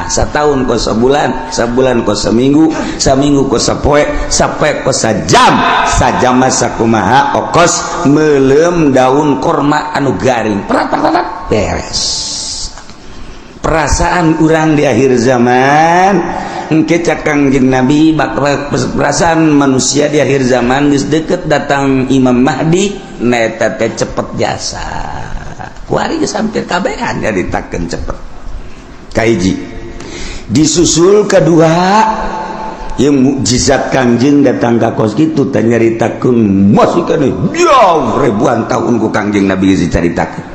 Setahun kos sebulan, sebulan kos seminggu, seminggu kos sapoe, sapoe kos sajam, sajam masa kumaha okos meuleum daun korma anu garing, prat prat, beres. Perasaan urang di akhir zaman engke, cak Kangjeng Nabi, bakal perasaan manusia di akhir zaman geus deket datang Imam Mahdi. Na eta teh cepet jasa kuari geus hampir kabehan nyaritakeun cepet. Kahiji disusul kedua yang mukjizat Kangjeng datang ka kos kitu teh, nyaritakeun masih keneh jauh ribuan tahun ku Kangjeng Nabi geus dicaritakeun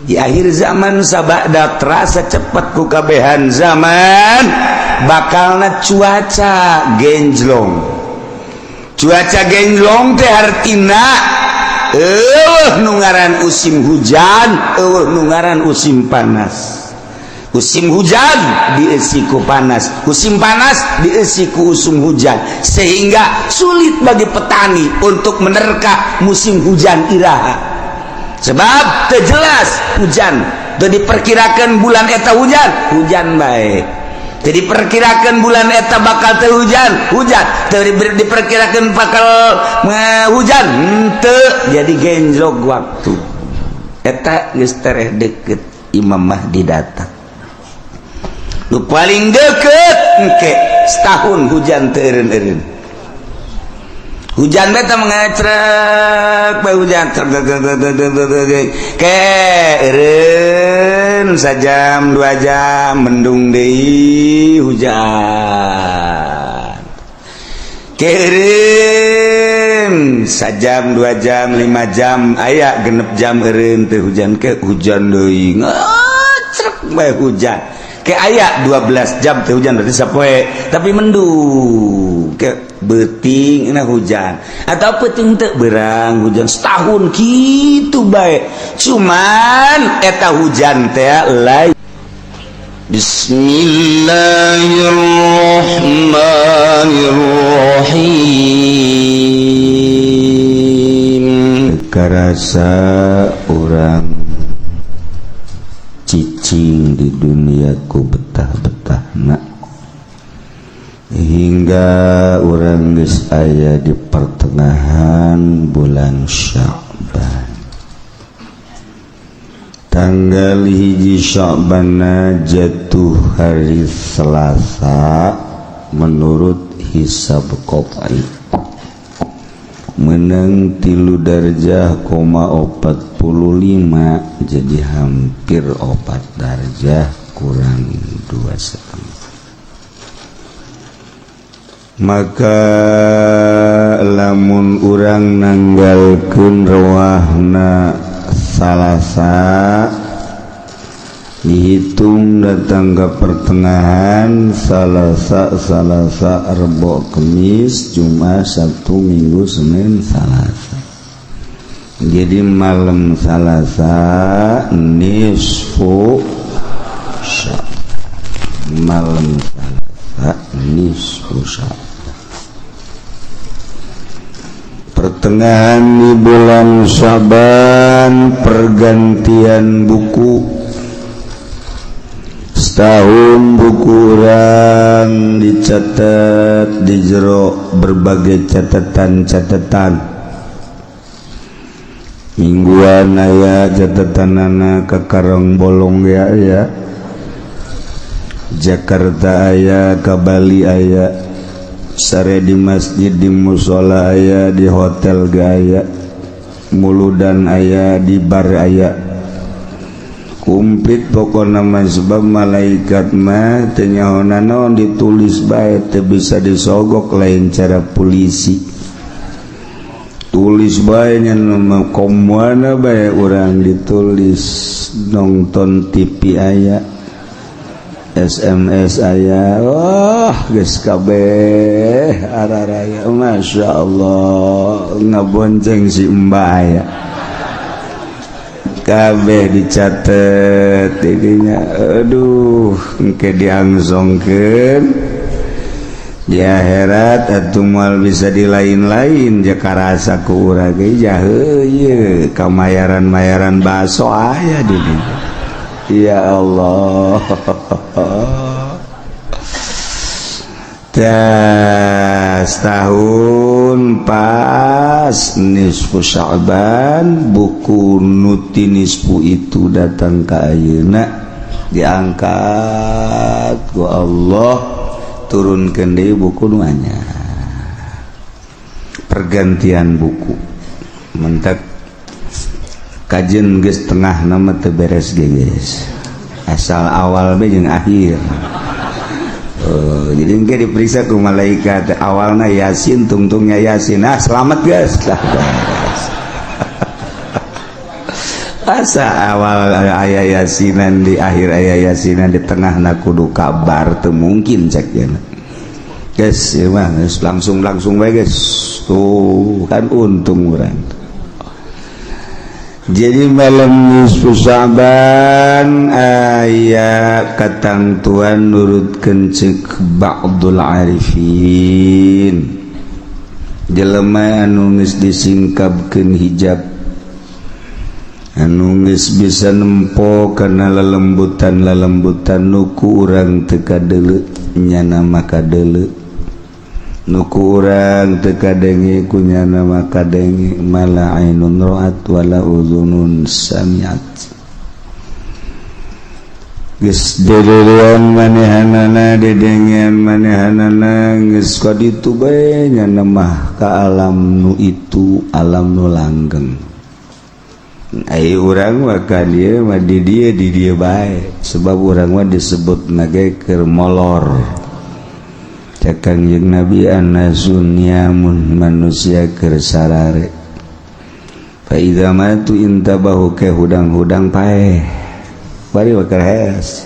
di akhir zaman. Sabada terasa cepet ku kabehan zaman, bakalna cuaca genjlong. Cuaca genjlong teh artina euweuh nu ngaran musim hujan, euweuh nu ngaran musim panas. Musim hujan diisi ku panas, musim panas diisi ku musim hujan, sehingga sulit bagi petani untuk menerka musim hujan iraha, sebab terjelas hujan. Teu diperkirakan bulan eta hujan, hujan baik. Jadi diperkirakan bulan eta bakal teu hujan, hujan. Teu diperkirakan bakal hujan, henteu. Jadi genjlok waktu. Eta geus tereh deket Imam Mahdi datang. Nu paling deket engke setahun hujan teu eureun-eureun. Hujan beta mengecrek bae, hujan trek ke eureun sajam 2 jam, mendung deui, hujan. Ke eureun sajam, 2 jam, 5 jam, aya 6 jam eureun teu hujan, ke hujan deui, ngecrek bae hujan. Ke aya 12 jam teu hujan, berarti sapoe tapi mendung. Ke beuting na hujan atau peuting teu berang hujan. Setahun gitu bae, cuman eta hujan teh lain. Bismillahirrahmanirrahim. Karasa orang cicing di dunia ku betah-betahna hingga urang geus aya di pertengahan bulan Sya'ban. Tanggal 1 Sya'ban jatuh hari Selasa, menurut hisab qot'i menang 3 darjah koma 45, jadi hampir 4 darjah kurang 2,5. Maka lamun urang nanggalkeun rawahna Salasa, dihitung datang ke pertengahan Salasa, Salasa, Rebo, Kemis, Jumat, Sabtu, Minggu, Senin, Salasa. Jadi malam Salasa nisfu, malam Salasa nisfu Sya'ban, pertengahan di bulan Syaban, pergantian buku setahun. Buku urang dicatat di jero berbagai catatan-catatan mingguan, aya catatan anak ke Karang Bolong ya, ya Jakarta aya, ke Bali aya, sare di masjid, di musola aya, di hotel gaya, muludan aya, di bar aya, kumplit pokokna mah. Sebab malaikat mah teu nyaho naon, ditulis bae, teu bisa disogok, lain cara polisi. Tulis bae nya, komuana bae urang ditulis. Nonton TV aya, SMS aya, wah, geus kabeh araraya. Masya Allah, ngabonceng si Mbak aya, kabeh dicatet didinya. Aduh, engke diangsongkeun di akhirat atuh moal bisa di lain-lain. Jaka rasa ku urang ge, jaheu ieu kamayaran-mayaran baso aya di dinya. Ya Allah. Tas tahun pas nisfu Sya'ban, buku nuti nisfu itu datang ke ayeuna, diangkat ku Allah, turunkeun deui buku nu anyar, pergantian buku. Mentak kajen geus tengah nama teu beres ge, guys, asal awal be jeung akhir. Oh, jadi engke diperiksa ku malaikat, awalna Yasin, tungtungnya Yasin, ah selamat guys lah, beres. Asa awal aya Yasinan, di akhir aya Yasinan, di tengah na kudu kabar, teu mungkin cek cenah. Guys, ya mah geus langsung langsung bae guys. Tuh kan untung urang. Jadi malam nisfu Sya'ban aya katangtuan nurutkeun ceuk ba'dul arifin, jelema anu geus disingkapkeun hijab, anu geus bisa nempo kana lelembutan-lelembutan nu ku urang teu kadeuleu, nyana mah kadeuleu, nu ku urang teu kadenge, ku nyana mah kadenge, ma la ainun ra'at wala udhunun sami'at. Geus dedelean manehanana, dedengean manehanana, geus ka ditu bae nyana mah, ka alam nu itu, alam nu langgeng. Ai urang mah ka dieu mah di dieu bae, sebab urang mah disebut nage keur molor. Cek Kangjeng Nabi, annasu niyamun, manusia keur sarare, fa idza matu intabahu, ke hudang-hudang paeh, bari bakal hees.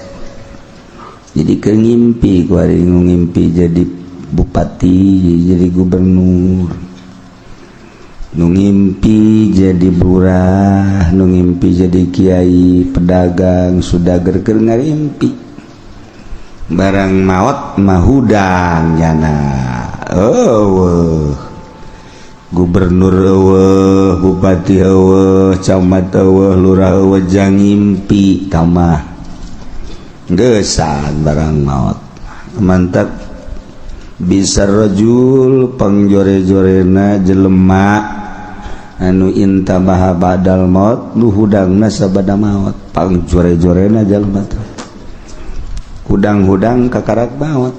Jadi keur ngimpi kuari, ngimpi jadi bupati, jadi gubernur, nu ngimpi jadi lurah, nu ngimpi jadi kiai, pedagang, sudager keur ngarimpi. Barang maot mah hudang nyana, eueuh gubernur, eueuh bupati, eueuh camat, eueuh lurah, eueuh jang ngimpi tamah geusan barang maot. Mantap bisa rajul, pangjore-jorena jelema anu intabaha ba'dal maut, nu hudangna sabada maot. Pangjore-jorena jelema teh hudang-hudang kakarak maot,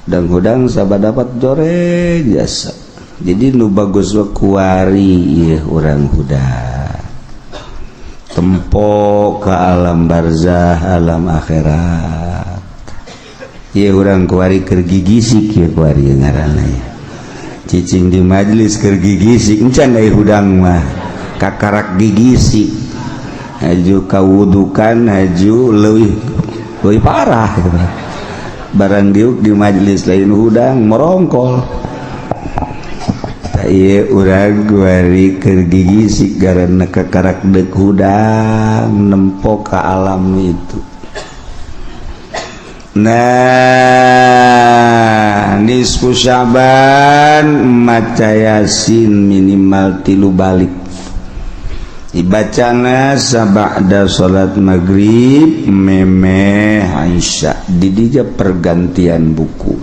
hudang-hudang sabada dapat jore jasa. Jadi nu bagus wa kuari ieu urang hudang tempo ke alam barzah, alam akhirat. Ieu urang kuari keur gigisik, ieu kuari ngaranna ya. Cicing di majelis keur gigisik, encan deui hudang mah kakarak gigisik, haju kawudukan, haju leuwih leuwih parah. Barang diuk di majelis lain hudang, merongkol. Ieu urang kuari keur gigisik karena kakarak deuk hudang nempo ka alam itu. Nah, nisfu Syaban maca Yasin minimal tilu balik, dibacana sabada salat maghrib memeh Aisyah, didija pergantian buku.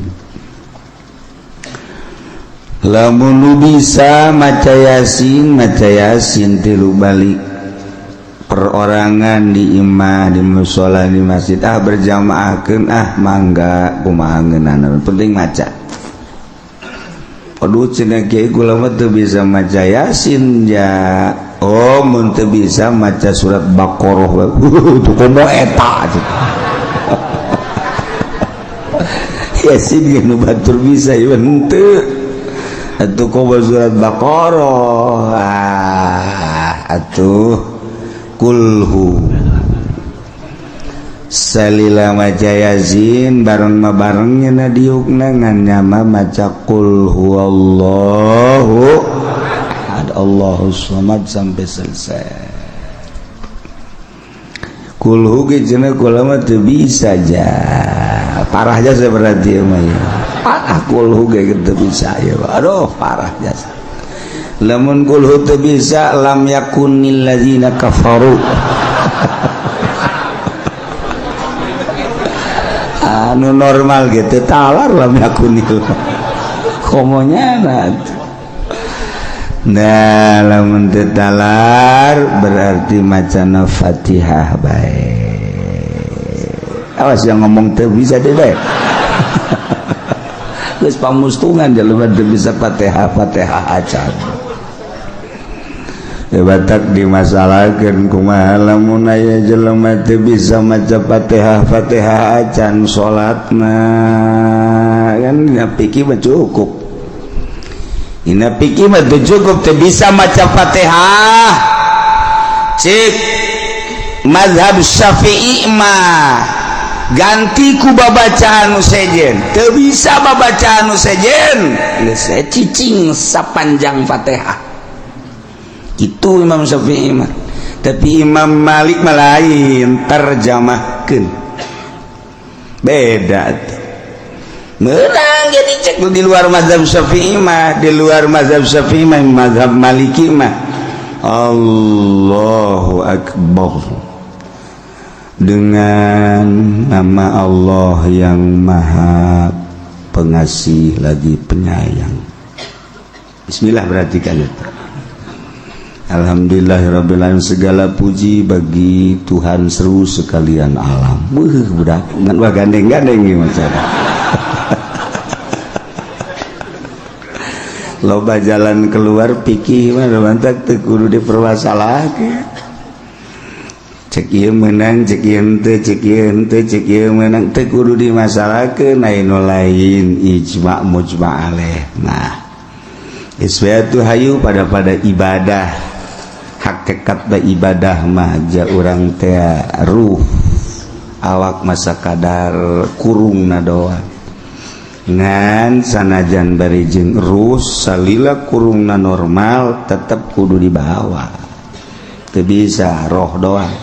Lamun nu bisa maca Yasin, maca Yasin tilu balik, perorangan, di imah, di musola, di masjid, ah berjamaahkeun, ah mangga, kumaha ngeunahna, penting maca. Aduh, cenah kiai, kula mah teu bisa maca Yasin ya. Oh, mun teu bisa maca surat Baqarah tuh, komo eta Yasin ge nu batur bisa ieu henteu atuh, komo surat Baqarah. Ah atuh kulhu. Salila maca Yasin bareng mah barengnya na diukna, ngan nyama maca qul huwallahu ahad Allahus samad sampai selesai. Kulhu ge cenah kula mah teu bisa ja, parah jasa berarti mah ya, parah. Kulhu ge teu bisa ya, aduh, parah jasa. Lamun kulhu teu bisa, lam yakunil ladzina kafaru. Anu normal gitu talar lam yakunil komonya. Nah, lamun teu talar berarti macana Fatihah bae. Awas yang ngomong teu bisa deh bae. Geus pamustungan jelema teu bisa Fatihah, Fatihah acan. Batak dimasalahkeun kumaha lamun aya jelema teu bisa maca Fatihah, Fatihah acan salatna? Kan dina fikih mah cukup, dina fikih mah teu cukup teu bisa maca Fatihah. Cik mazhab Syafi'i mah ganti ku babacaan nu sejen. Teu bisa babacaan nu sejen, geus cicing sapanjang Fatihah. Itu Imam Syafi'i mah. Tapi Imam Malik mah lain, terjemahkeun beda tuh. Menang jadi cek di luar mazhab Syafi'i mah, di luar mazhab Syafi'i mah, mazhab Maliki mah Allahu Akbar, dengan nama Allah yang Maha Pengasih lagi Penyayang. Bismillah berarti kan itu. Alhamdulillahirabbil, segala puji bagi Tuhan seru sekalian alam. Wah, budak ngan wah gandeng-gandeng gimana. Loba jalan keluar pikir mah mantak teu kudu dipermasalahkeun. Cek ieu meunang, cek ieu henteu, cek ieu henteu, cek ieu meunang, teu kudu dimasalahkeun anu lain ijma mujma alaih. Nah, iswatu hayu pada ibadah, hakikat ibadah mah ja urang teh ruh awak masa kadar kurung na doang, ngan sanajan bari jeung ruh salila kurungna normal tetep kudu dibawa, teu bisa roh doang.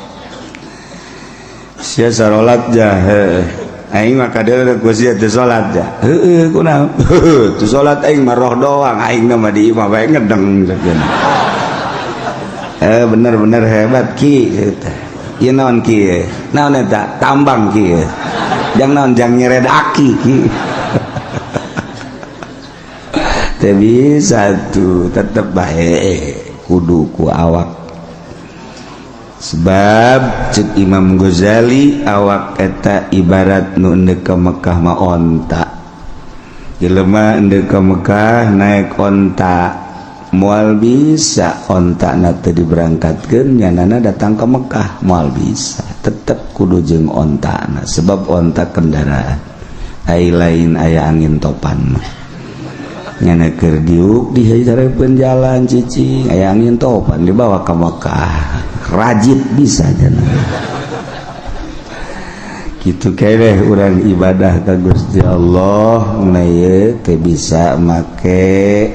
Sia sarolat ja heuh, aing mah kadeuleu ku sia teu salat ja heueuh, kunaon teu salat? Aing mah roh doang, aing mah di imah bae ngedeng. Eh, bener-bener hebat ki. Ieu naon ki? Naon eta tambang ki? Jang naon? Jang nyered aki ki. Teu bisa tuh, tetep bae kudu ku awak, sebab cek Imam Ghazali awak eta ibarat nu endek ka Mekah mah onta. Jelema endek ka Mekah naik onta, moal bisa onta na teu diberangkatkeun nyanana datang ke Mekah, moal bisa, tetep kudu jeung ontana, sebab onta kendaraan. Ai lain aya angin topan mah nyana keur diuk di hareupeun jalan cicing, aya angin topan dibawa ke Mekah rajit bisa jana. Gitu keneh urang ibadah ka Gusti Allah na ieu teu bisa make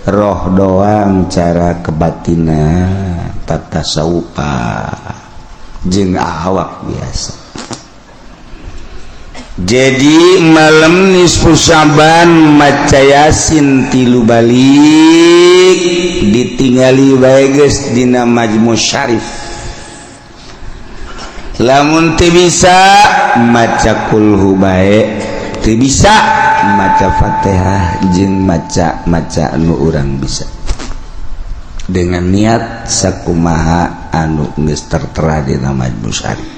roh doang, cara kebatinan tatasawufa jeung awak biasa. Jadi malam nisfu Syaban maca Yasin 3 balik, ditinggali bae geus dina Majmu Syarif. Lamun teu bisa maca kulhu bae, teu bisa maca Fatihah jeung maca-maca anu urang bisa dengan niat sakumaha anu geus tertera dina Majmu Syarif.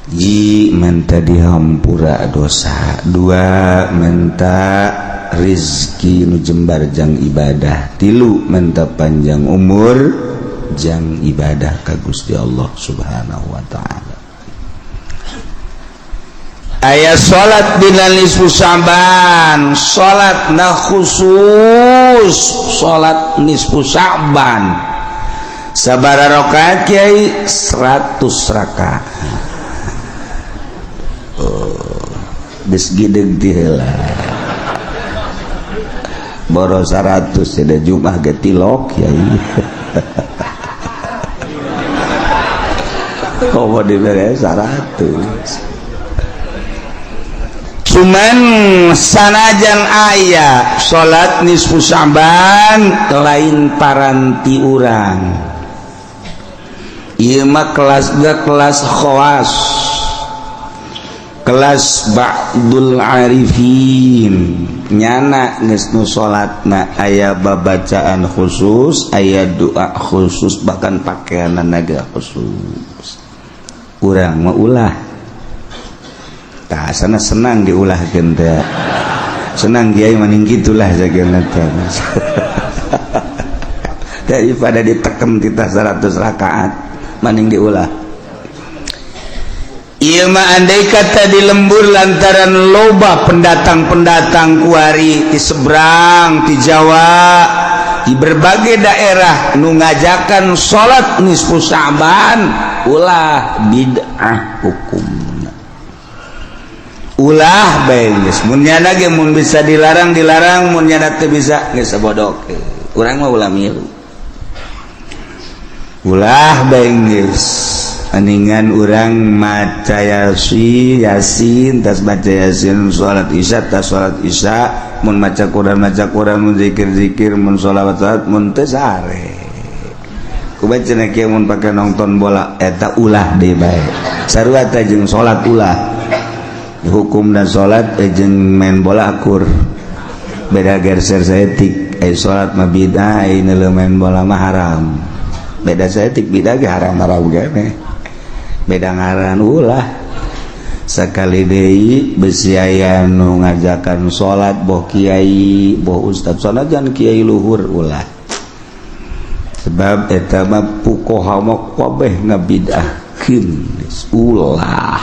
Ji menta dihampura dosa, dua menta rizki nu jembar jang ibadah, tilu menta panjang umur jang ibadah ka Gusti Allah Subhanahu wa taala. Aya salat dina nisfu Syaban, salat na khusus salat nisfu Syaban sabaraha rakaat kiai? 100 rakaat. Geus gideg ti heula boro 100 da Jumat ge tilok kiai. Komo dibere 100. Cuman sanajan aya salat nisfu Syaban lain paranti urang, ieu mah kelas kelas khawas. Kelas ba'dul arifin nyana geus nu salatna aya babacaan khusus, aya doa khusus, bahkan pakaianna ge khusus. Urang mah ulah. Tah sana senang diulahkeun teh. Senang kiai maning gitulah sagala teh. Daripada ditekem kita 100 rakaat maning diulah. Ieu mah andai kata di lembur lantaran loba pendatang-pendatang kuari di seberang, di Jawa, di berbagai daerah nu ngajakan salat nisfu Sya'ban, ulah, bid'ah hukumna. Ulah bae geus. Mun nyana ge mun bisa dilarang dilarang, mun nyana teu bisa geus sabodok. Urang mah ulah milu. Ulah bae geus. Aningan urang maca yasin, yasin tas baca yasin salat isya, tas salat isya, mun maca Quran maca Quran, mun zikir zikir, mun sholawat sholawat, mun teu sare. Kumaha cenah kieu mun pake nonton bola, eta ulah deui bae. Sarua teh jeung salat ulah. Hukumna salat jeung main bola akur. Beda geser saeutik, ai salat mah bidah, ai main bola mah haram. Beda saeutik bidah ge haram-haram ge. Beda ngaran ulah. Sekali deui besi aya nu ngajakan salat boh kiai boh ustad sanajan kiai luhur ulah. Sebab eta mah fuqaha mah kabeh ngabidahkeun ulah.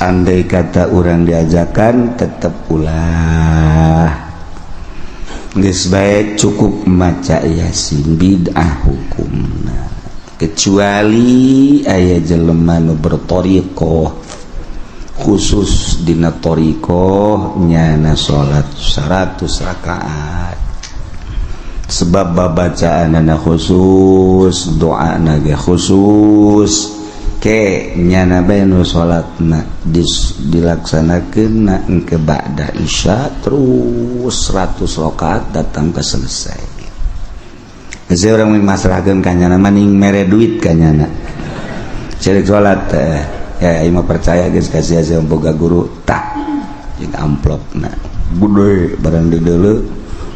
Andai kata urang diajakan tetep ulah. Geus bae cukup maca yasin, bid'ah hukumna. Kecuali aya jelema nu berthoriqoh khusus dina thoriqoh nyana salat 100 rakaat. Sebab babacaanana khusus, doana ge khusus, ke nyana bae nu salatna dilaksanakeun na engke ba'da isya terus 100 rakaat datang ke selesai. Geus urang masrahkeun ka nyana maning mere duit ka nyana. Cerik salat teh ya ieu mah percaya geus ka sia boga guru tah jeung amplopna gede barang dideuleu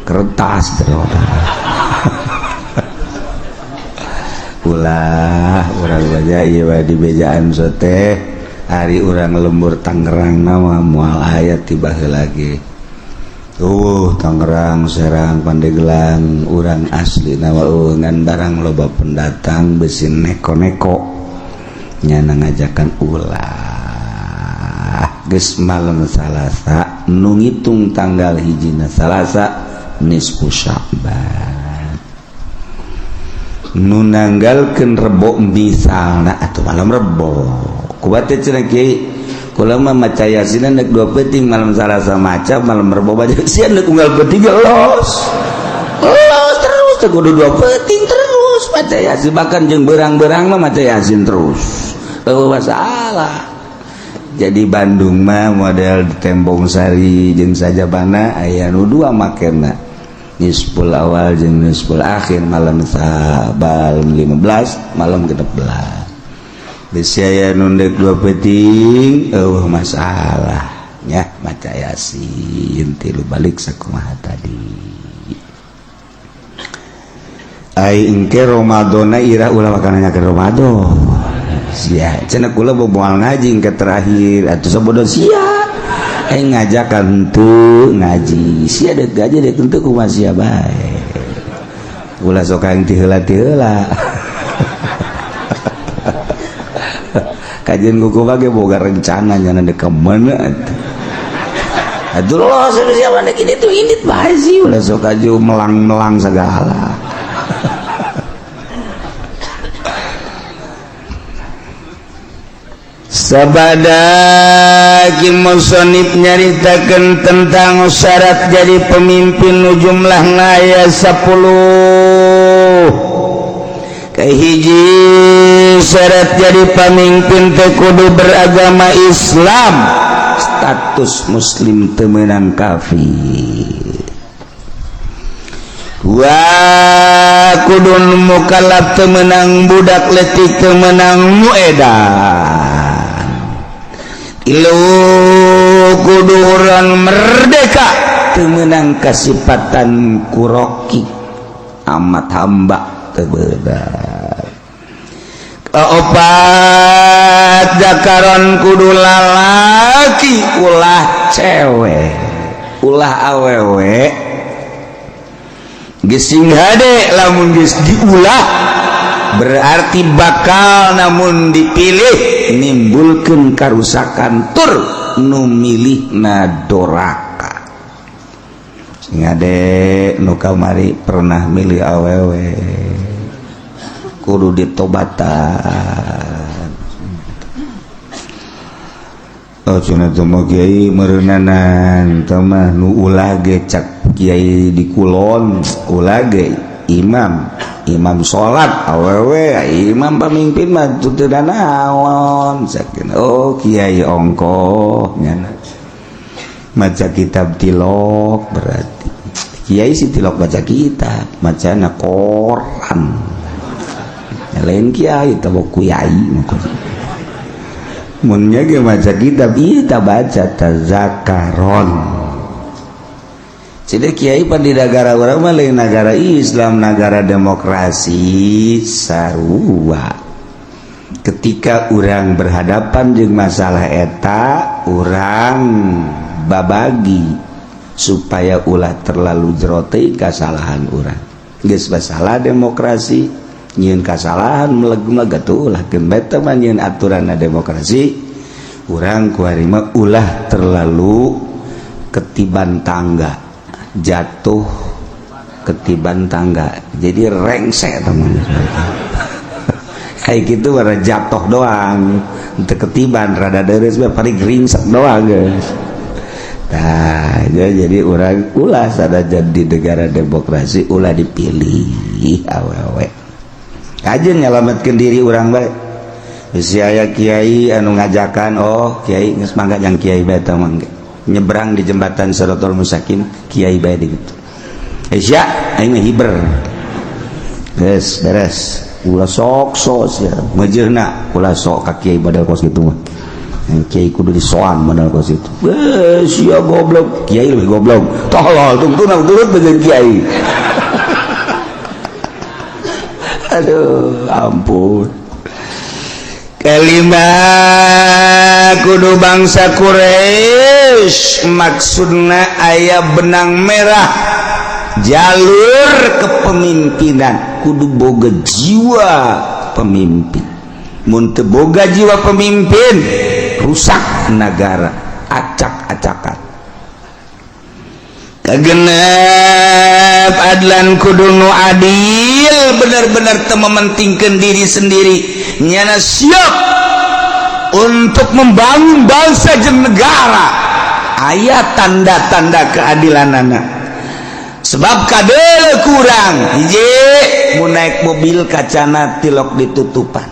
kertas terus. Ulah urang baca ieu bae di bejaan sote ari urang lembur Tangerang mah moal aya ti baheula ge. Tangerang, Serang, Pandeglang urang asli nawa ngan barang loba pendatang besi neko-neko nyana ngajakan ulah. Geus malam Salasa nu ngitung tanggal hijina Salasa nisfu Sya'ban. Nu nanggalkeun Rebo misalna atuh malam Rebo. Kumaha teh cenah kiai? Kula mah maca yasinan deuk dua peuting malam Salasa maca malam Rebo baca sieun deuk unggal peuting los. Los terus teh kudu dua peuting terus maca yasin, bahkan jeung beurang-beurang mah maca yasin terus. Eueuh masalah. Jadi Bandung mah model di Tembong Sari jeung sajabana aya nu dua makena. Nisful awal jeung nisful akhir, malam sabal 15 malam 16. Besi aya nu deuk dua peuting eueuh masalah nya maca yasin tilu balik sakumaha tadi. Ai engke Ramadana irah ulah wakana ke Ramadan. Sia cenah kula moal ngaji engke terakhir atuh sabodo sia. Ai ngajakan henteu ngaji sia deuk gaji deuk henteu kumaha sia bae. Ulah sok aing ti heula-ti heula. Kajian kuku bage boga rencana nyana dek mana atuh. Atuh los siapa nek ini tuh indit bae sih ulah sok aju melang-melang segala. Sabada ki musonib nyaritakeun tentang syarat jadi pemimpin nu jumlahna aya 10. Kahiji syarat jadi pemimpin teh kudu beragama Islam, status muslim teu meunang kafir. Wa kudun mukallaf teu meunang budak leutik teu meunang nu edan. Tilu, kudu urang merdeka, teu meunang kasipatan kuroki amat hamba, teu beunang. Kaopat, zakaron, kudu lalaki, ulah cewek, ulah awewe. Geus sing hade, lamun geus diulah berarti bakal namun dipilih nimbulkeun karusakan, tur nu milihna doraka. Sing hade nu kamari pernah milih awewe, kudu ditobatan. Oh, cenah teh mah kiai meureunanan teh mah nu ulah ge, cak kiai di kulon, ulah ge imam imam salat awewe, imam pamimpin mah teu naon sakin. Oh, kiai ongkoh nyana maca kitab tilok, berarti kiai si tilok baca kitab, macana koran. Ya, lain kiai teh kiai munnya ge maca kitab, ieu ta baca tazakaron. Jadi kiai pan di negara urang mah lain negara Islam, negara demokrasi sarua. Ketika urang berhadapan dengan masalah eta, urang babagi supaya ulah terlalu jero teh kesalahan urang. Geus masalah demokrasi, nyieun kasalahan meleg-meleg atuh ulah keun beta mah nyieun aturan demokrasi. Urang kuari mah ulah terlalu ketiban tangga, jatuh ketiban tangga jadi rengsek, teman. Kayak gitu bara jatuh doang untuk ketiban rada deres, paling ringsek doang, guys. Nah ya, jadi urang ulah sada jadi negara demokrasi ulah dipilih awewe, kajen nyelamatkan diri urang baik. Bisi aya kiai anu ngajakan, oh kiai geus mangga yang kiai bae teh mangga nyebrang di jembatan Siratal Mustaqim, kiai bae gitu. Sia aing mah hiber, geus beres, ulah sok sok sia meujeuhna, ulah sok ka kiai badal kos kitu mah. Kiai kudu disoan modal kos itu. Eh, sia goblok, kiai lebih goblok, tolol, tungtuna turut dengan kiai. Aduh, ampun. Kelima, kudu bangsa Quraisy, maksudna aya benang merah jalur kepemimpinan, kudu boga jiwa pemimpin. Mun teu boga jiwa pemimpin, rusak negara, acak-acakan. Kagenep, adlan, kudu nu adil, benar-benar teu mementingkan diri sendiri, nyana siap untuk membangun bangsa jeung negara. Aya tanda-tanda keadilan anak, sebab kadele kurang hiji, mun naik mobil kacana tilok ditutupan.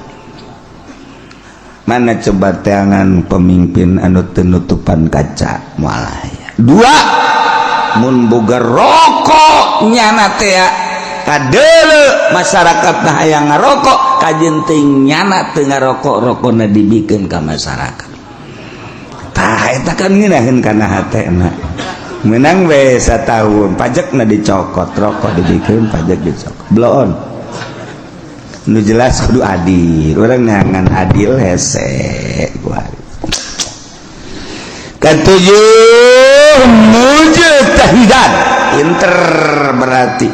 Mana coba teangan pemimpin anu teu nutupan kaca? Moal aya. Dua, mun boga rokok nyana teh kadele masyarakat nah hayang ngarokok, kajen teuing nyana teu ngarokok, rokona dibikeun ka masyarakat. Tah, eta kan ngeunaheun kana hatena. Menang we satahun, pajakna dicokot, rokok dibikeun, pajak dicokot, bloon. Nu jelas kudu adil, urang neangan adil hese kuari. Ketujuh, mujtahidan, pinter, berarti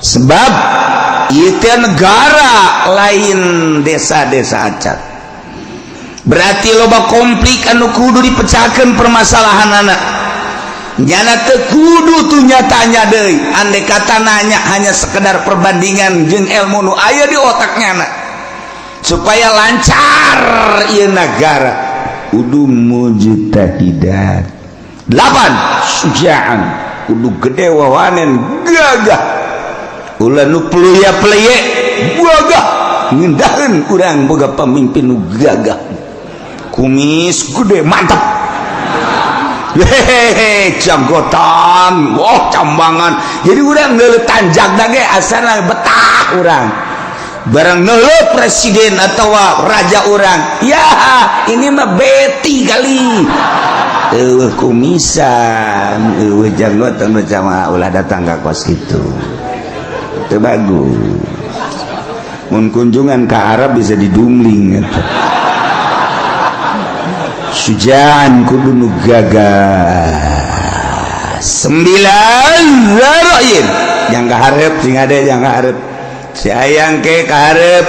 sebab itu negara lain desa-desa acan, berarti loba konflik anu kudu dipecahkan permasalahan anak. Nyana teu kudu tuh nyatanya deui, andai kata nanya hanya sekedar perbandingan jeung ilmu nu aya di otaknya anak supaya lancar ieu negara, kudu mujtahidan. Delapan, sujaan, kudu gede wawanen, gagah, ulah nu peluya peleye, gagah ngindaheun. Urang boga pamimpin nu gagah, kumis gede, mantap, hehehe, janggotan, wah, cambangan, jadi urang ngeuleuh tanjak ge asana betah urang. Barang neuleuh presiden atau raja orang, ya ini mah beti kali. Eueuh kumisan, eueuh janggotan, jamaah ulah datang ka kos kitu. Teu bagus. Mun kunjungan ke Arab bisa didumling gitu. Sujaan kudu nu gagah. Sembilan zaroin yang kaharep sing ade, yang kaharep si ayang ke kaharep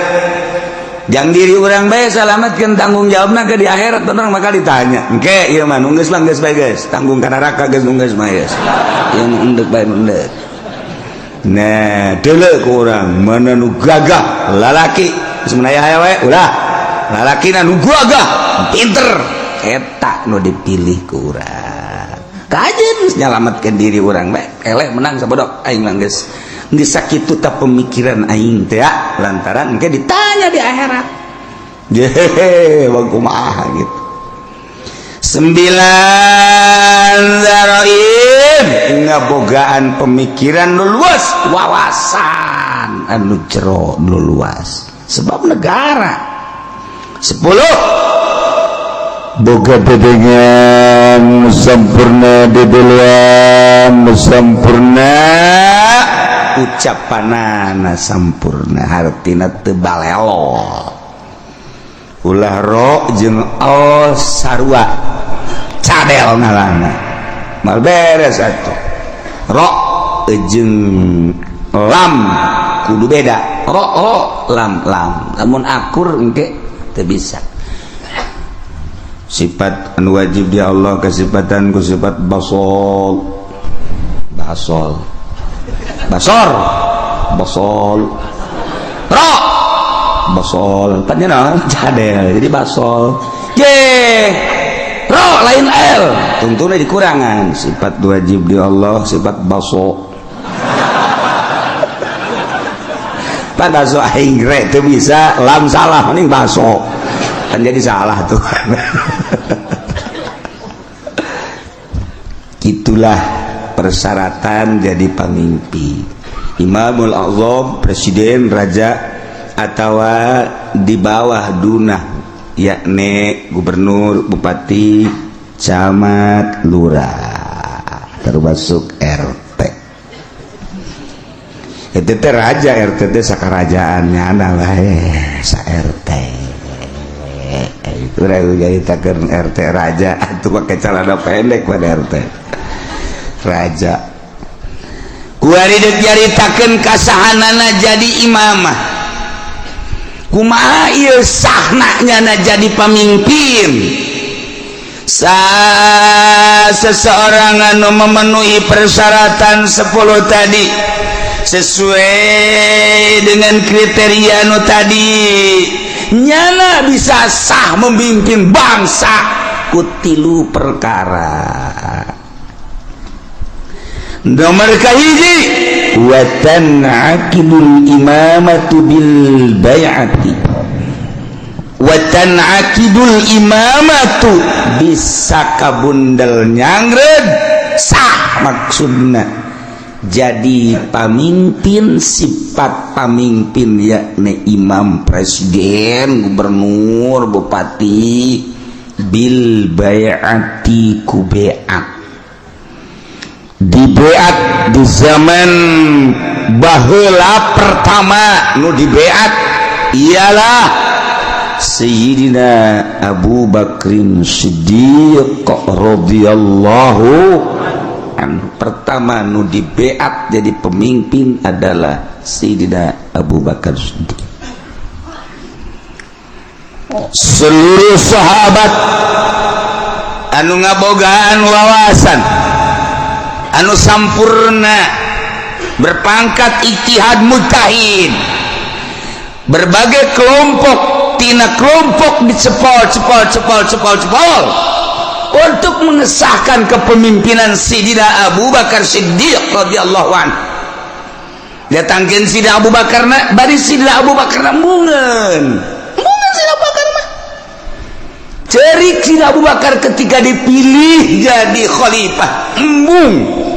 jang diri urang bae salamatkeun, tanggung jawabna ke di akhirat orang bakal ditanya. Engke ieu mah nu geus lah, geus bae, geus tanggung ka neraka, geus nu geus mah, geus ieu nu endek bae, nu endek. Nah, deuleu ku urang mana nu gagah lalaki. Geus aya we ulah lalaki nu gagah, pinter, eta nu dipilih ku urang. Kajen nyalamatkeun diri urang bae, eleh menang sabodok aing mah. Geus geus sakitu ta pemikiran aing teh ya, lantaran engke ditanya di akhirat. Jehe, bang, kumaha gitu. Sembilan zaroin, ngabogaan pemikiran nu luas, wawasan anu jero, nu luas, sebab negara. 10, boga dedengan sampurna, dedelean sampurna, ucapanana sampurna, hartina teu balelo. Ulah ro jeung o sarua, cadel ngalana, mal beres atuh. Ro jeung lam kudu beda, ro ro, lam lam. Lamun akur engke teu bisa. Sifat anu wajib di Allah kesifatan ku sifat basol, basol, basor, basol, ro basol. Tanya naon, cadel jadi basol. Ye ro lain l, tentunya dikurangan. Sifat wajib di Allah sifat baso. Pak, baso aing re teu bisa, lam salah, mending baso kan jadi salah tuh. Itulah persyaratan jadi pemimpin, Imamul Azam, presiden, raja, atau di bawah dunah, yakni gubernur, bupati, camat, lurah, termasuk RT. Itu teh raja, RT teh sakarajaannya adalah sa RT itu. Jadi takeun RT raja itu pakai celana pendek pada RT raja. Kuari deuk nyaritakeun kasahanana jadi imamah, kumaha ieu sahna nyana jadi pamimpin. Sa seseorang anu memenuhi persyaratan 10 tadi sesuai dengan kriteria nu tadi, nyana bisa sah memimpin bangsa ku tilu perkara. Nomor kahiji, wa tan'aqidul imamatu bil bai'ati. Wa tan'aqidul imamatu bisa kabundel nyangred sah, maksudna jadi pamimpin, sifat pamimpin yakni imam, presiden, gubernur, bupati, bil bai'ati ku bai'at. Di beat di zaman baheula pertama nu di beat ialah Sayyidina Abu Bakrin Siddiq radhiyallahu anhu. Pertama nu di beat jadi pemimpin adalah Sayyidina Abu Bakar Siddiq. Seluruh sahabat anu ngabogaan wawasan anu sampurna, berpangkat ijtihad mujtahid, berbagai kelompok tina kelompok dicepol cepol cepol cepol cepol untuk mengesahkan kepemimpinan Sayyidina Abu Bakar Siddiq radhiyallahu anhu. Datangkeun Sayyidina Abu Bakar na, bari Sayyidina Abu Bakar na embungeun embungeun. Sayyidina Abu Bakar mah cerik. Sayyidina Abu Bakar ketika dipilih jadi khalifah embung.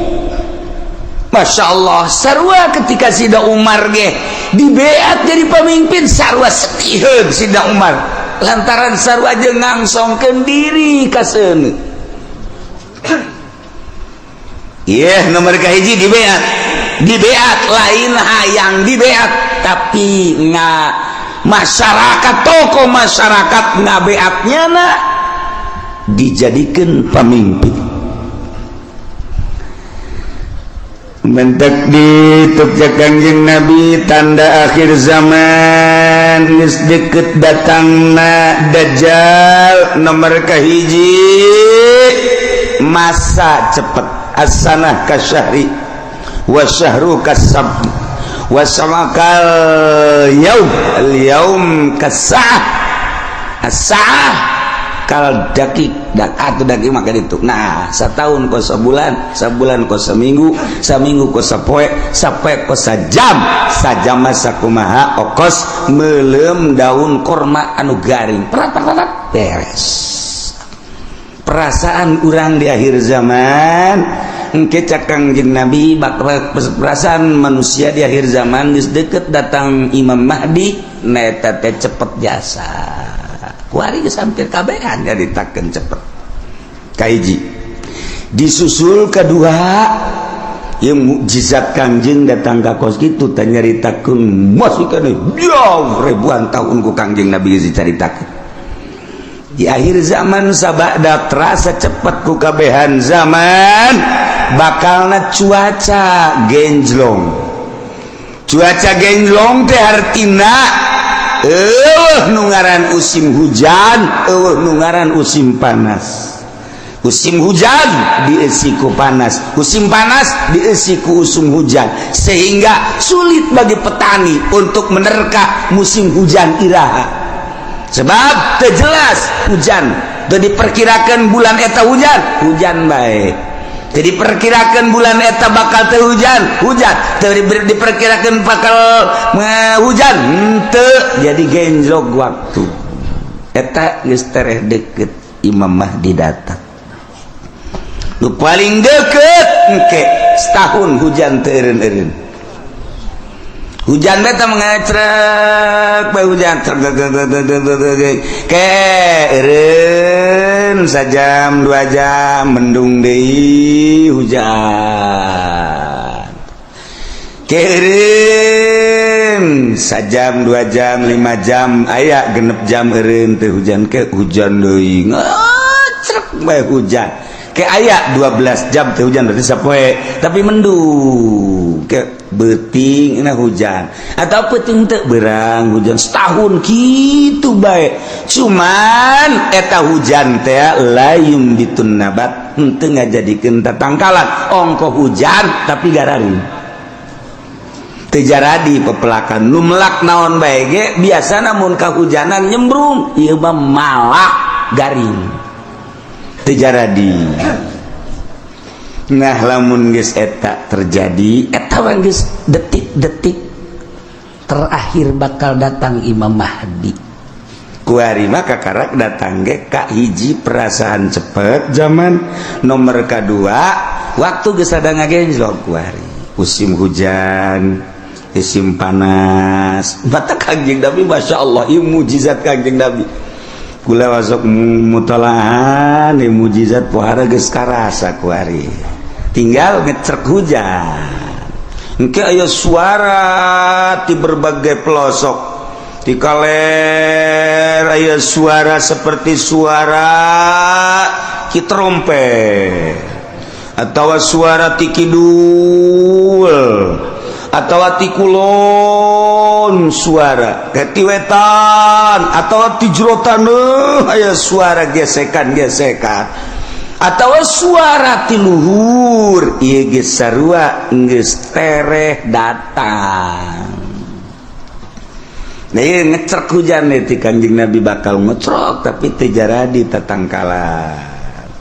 Masya Allah, sarua ketika Sida Umar ge dibeat jadi pemimpin, sarua sedih Sida Umar lantaran sarua jeung ngangsongkeun diri ka seuneu. Iya, nomor kahiji dibeat. Dibeat lain hayang dibeat, tapi nga masyarakat, tokoh masyarakat ngabeatnya na dijadikan pemimpin. Mentek di Jogja Kangjeng Nabi, tanda akhir zaman geus deket datangna Dajjal, nomor kahiji masa cepet, as-sanah kasyahri wa syahru kasab wa samakal yaum al yaum kasah as-sa'ah kal dakik dak atau dakik maka itu. Nah, setahun kos sebulan, sebulan kos seminggu, seminggu kos sapoe, sapoe kos sajam, sajam masa kumaha okos melem daun korma anu garing, prat prat prat, beres. Perasaan urang di akhir zaman engke, cak Kangjeng Nabi, bakal perasaan manusia di akhir zaman geus deket datang Imam Mahdi neta teh cepet jasa. Kuari geus hampir kabehan nyaritakeun cepet. Kahiji disusul kedua yang mukjizat Kangjeng datang ka kos kitu teh, nyaritakeun masih keneh jauh ribuan tahun ku Kangjeng Nabi geus dicaritakeun. Di akhir zaman sabada terasa cepet ku kabehan zaman, bakalna cuaca genjlong. Cuaca genjlong teh artina eueuh nu ngaran musim hujan, eueuh nu ngaran musim panas. Musim hujan diisi ku panas, musim panas diisi ku usum hujan, sehingga sulit bagi petani untuk menerka musim hujan iraha, sebab terjelas hujan. Teu diperkirakan bulan eta hujan, hujan baik. Jadi diperkirakan bulan eta bakal teu hujan, hujan. Teu diperkirakan bakal hujan, henteu. Jadi genjlok waktu eta geus tereh deket Imam Mahdi datang. Nu paling deket engke setahun hujan teu eureun-eureun. Hujan beta mengecrek bae, hujan ke eureun sajam 2 jam, mendung deui, hujan ke eureun sajam 2 jam, 5 jam, aya 6 jam eureun teu hujan, ke hujan deui, ngecrek bae hujan, ke aya 12 jam teu hujan, berarti sapoe tapi mendung, ke beuting na hujan atau peuting teu berang hujan. Setahun gitu bae, cuman eta hujan teh la yumbitun nabat, henteu ngajadikeun tatangkalan. Ongko hujan tapi gararing, teu jaradi pepelakan. Nu melak naon bae ge biasa, namun kahujanan nyembrung, ieu mah malah garing, teu jaradi. Nah, lamun geus eta terjadi, eta mah geus detik-detik terakhir bakal datang Imam Mahdi. Kuari mah kakarak datang ge ka hiji perasaan cepet zaman, nomor kedua waktu geus ada ngagenjlok. Kuari musim hujan, musim panas. Mata Kangjeng Nabi, Masya Allah, ieu mujizat Kangjeng Nabi. Kula masuk mutolahan ieu mujizat pohara geus karasa. Kuari tinggal ngecrek hujan, engke aya suara di berbagai pelosok. Di kaler aya suara seperti suara ki trompet atau suara ti kidul atau ti kulon, suara ti wetan atau ti jero taneuh aya suara gesekan-gesekan atau suara ti luhur. Ieu geus sarua geus tereh datang. Nah, ieu ngecrek hujan nih ti Kanjeng Nabi bakal ngecrok tapi teu jaradi tatangkalan.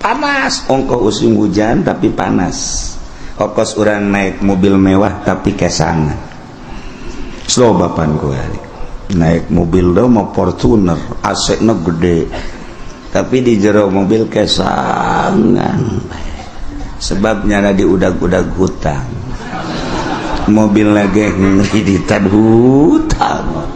Panas, ongkoh musim hujan tapi panas, okos urang naik mobil mewah tapi kesangan. Slow bapan kuari naik mobil do mau Fortuner, AC na gede, tapi di jero mobil kesangan, sebabnya di udag-udag hutang. Mobil lagi ngreditan hutang.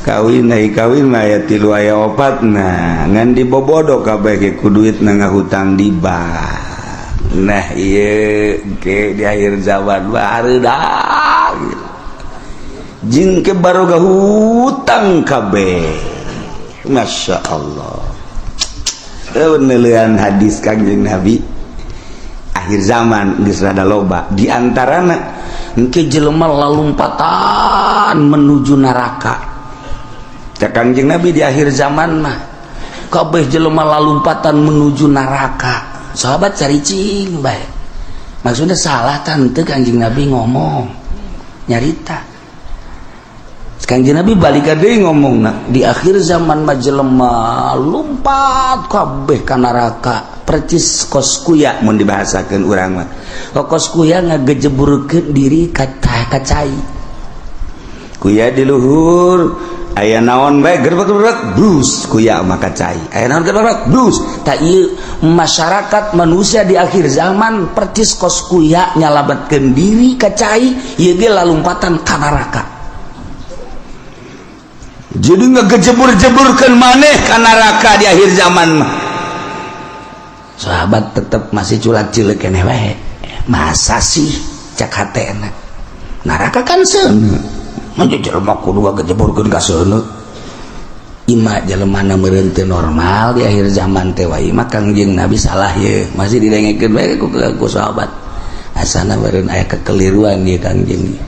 Kawin ai kawin mah aya tilu aya opat, nah ngan dibobodo kabeh ge ku duit na ngahutang di bank. Nah ieu ge di akhir zaman mah hareudang jeung ke baroga hutang kabeh. Masya Allah, penelian hadis Kangjeng Nabi akhir zaman geus rada loba, di antarana engke jelema lalumpatan menuju neraka. Cak Kangjeng Nabi di akhir zaman mah kabeh jelema lalumpatan menuju neraka. Sahabat caricing bae, maksudnya salah tante Kangjeng Nabi ngomong nyarita. Kangjeng Nabi balik deui ngomong di akhir zaman mah jelema lumpat kabeh ka neraka percis kos kuya. Mun dibahasakeun urang mah kos kuya ngagejeburkeun diri ka cai, kuya di luhur aya naon bae gerbek-gerbek brus, kuya mah ka cai aya naon gerbek brus. Tak ieu masyarakat manusia di akhir zaman percis kos kuya nyalametkeun diri ka cai, ieu ge lalumpatan ka neraka. Jadi ngegejebur-jeburkan maneh ka neraka di akhir zaman mah. Sahabat tetep masih culak-cilik keneh wae. Masa sih cak hatena neraka kan seuneu, mah jelema kudu ngagejeburkeun ka seuneu. Ima jelema na meureun teu normal di akhir zaman teh wae mah Kangjeng Nabi salah ye, masih didengekeun bae ku sahabat. Asana meureun aya kekeliruan ieu Kangjeng.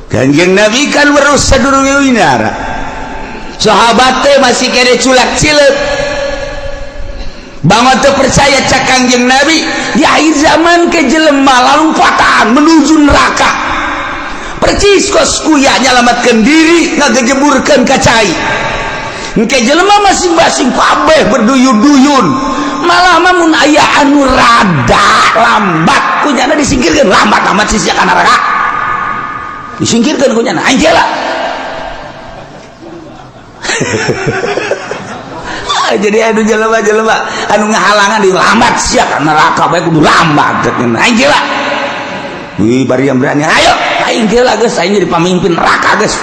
Kangjeng Nabi kan weruh sadurunge winara. Sahabat teh masih kene culak cileuk. Bangun teu percaya cak Kangjeng Nabi di akhir zaman ke jelema lalumpatan menuju neraka. Percis kos kuya nyalamatkeun diri ngagejeburkeun ka cai. Engke jelema masing-masing kabeh berduyun-duyun. Malah mah mun aya anu rada lambat kunyana disingkirkeun, lambat amat sih ka neraka. Disingkirkan kunyana aing lah. Jadi anu jelema-jelema anu ngahalangan di lambat sia ka neraka bae kudu lambat aing lah. Wih bari yang berani ayo aing lah geus, aing jadi pamimpin neraka geus.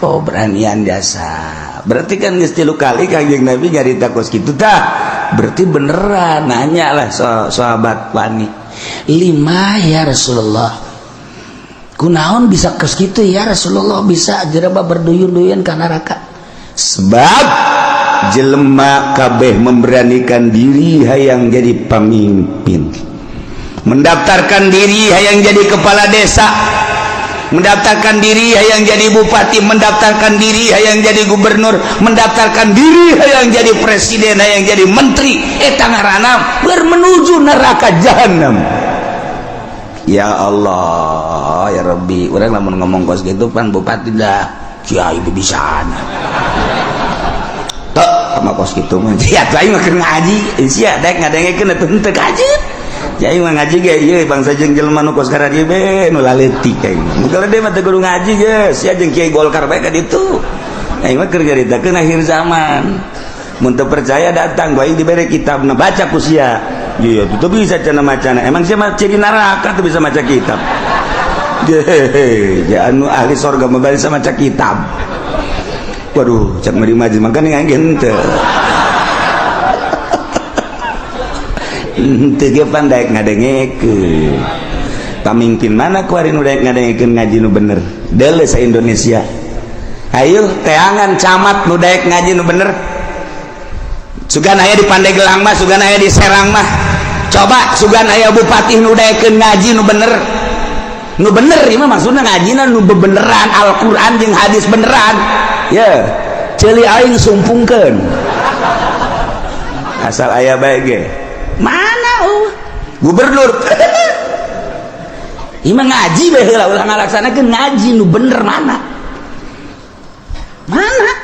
Oh beranian jasa. Berarti kan geus 3 kali Kangjeng Nabi nyarita kos kitu tah. Berarti beneran nanya lah sahabat wani. Lima ya Rasulullah. Kunaon bisa kos kitu ya Rasulullah, bisa jelema berduyun-duyun ka neraka? Sebab jelema kabeh memberanikan diri hayang jadi pemimpin, mendaftarkan diri hayang jadi kepala desa, mendaftarkan diri hayang jadi bupati, mendaftarkan diri hayang jadi gubernur, mendaftarkan diri hayang jadi presiden, hayang jadi menteri. Eta ngaranna bermenuju neraka jahanam. Ya Allah ya Rabbi, urang lamun ngomong kos gitu pan bupati dah kiai bibisana tok sama kos gitu mah. Ya aing mah keur ngaji sia daek ngadengekeun atuh henteu kaji. Ya aing mah ngaji ge ieu bangsa jeung jelema nu kos karadieu be nu laleutik aing. Mun gede mah teu kudu ngaji ge sia jeung kiai Golkar bae ka ditu. Aing mah keur nyaritakeun akhir zaman. Mun teu percaya datang bae dibere kitabna baca ku sia. Iya itu bisa cenah macana. Emang sia mah ciri neraka tuh bisa maca kitab. Ya anu ahli sorga mah bisa maca kitab. Waduh, cak mari majlis makanya aing henteu. Henteu ge pan daek ngadengekeun. Pamimpin mana kuari nu daek ngadengekeun ngaji nu bener? Deuleu sa Indonesia. Ayo teangan camat nu daek ngaji nu bener. Sugan aya di Pandeglang mah, sugan aya di Serang mah. Coba sugan aya bupati nu daekeun ngaji nu bener. Nu bener ieu mah maksudna ngajina nu bebeneran Al-Qur'an jeung hadis beneran. Ye, ceuli aing sumpungkeun. Asal aya bae ge. Mana gubernur? Ieu mah ngaji bae heula ulah ngalaksanakeun ngaji nu bener mana? Mana?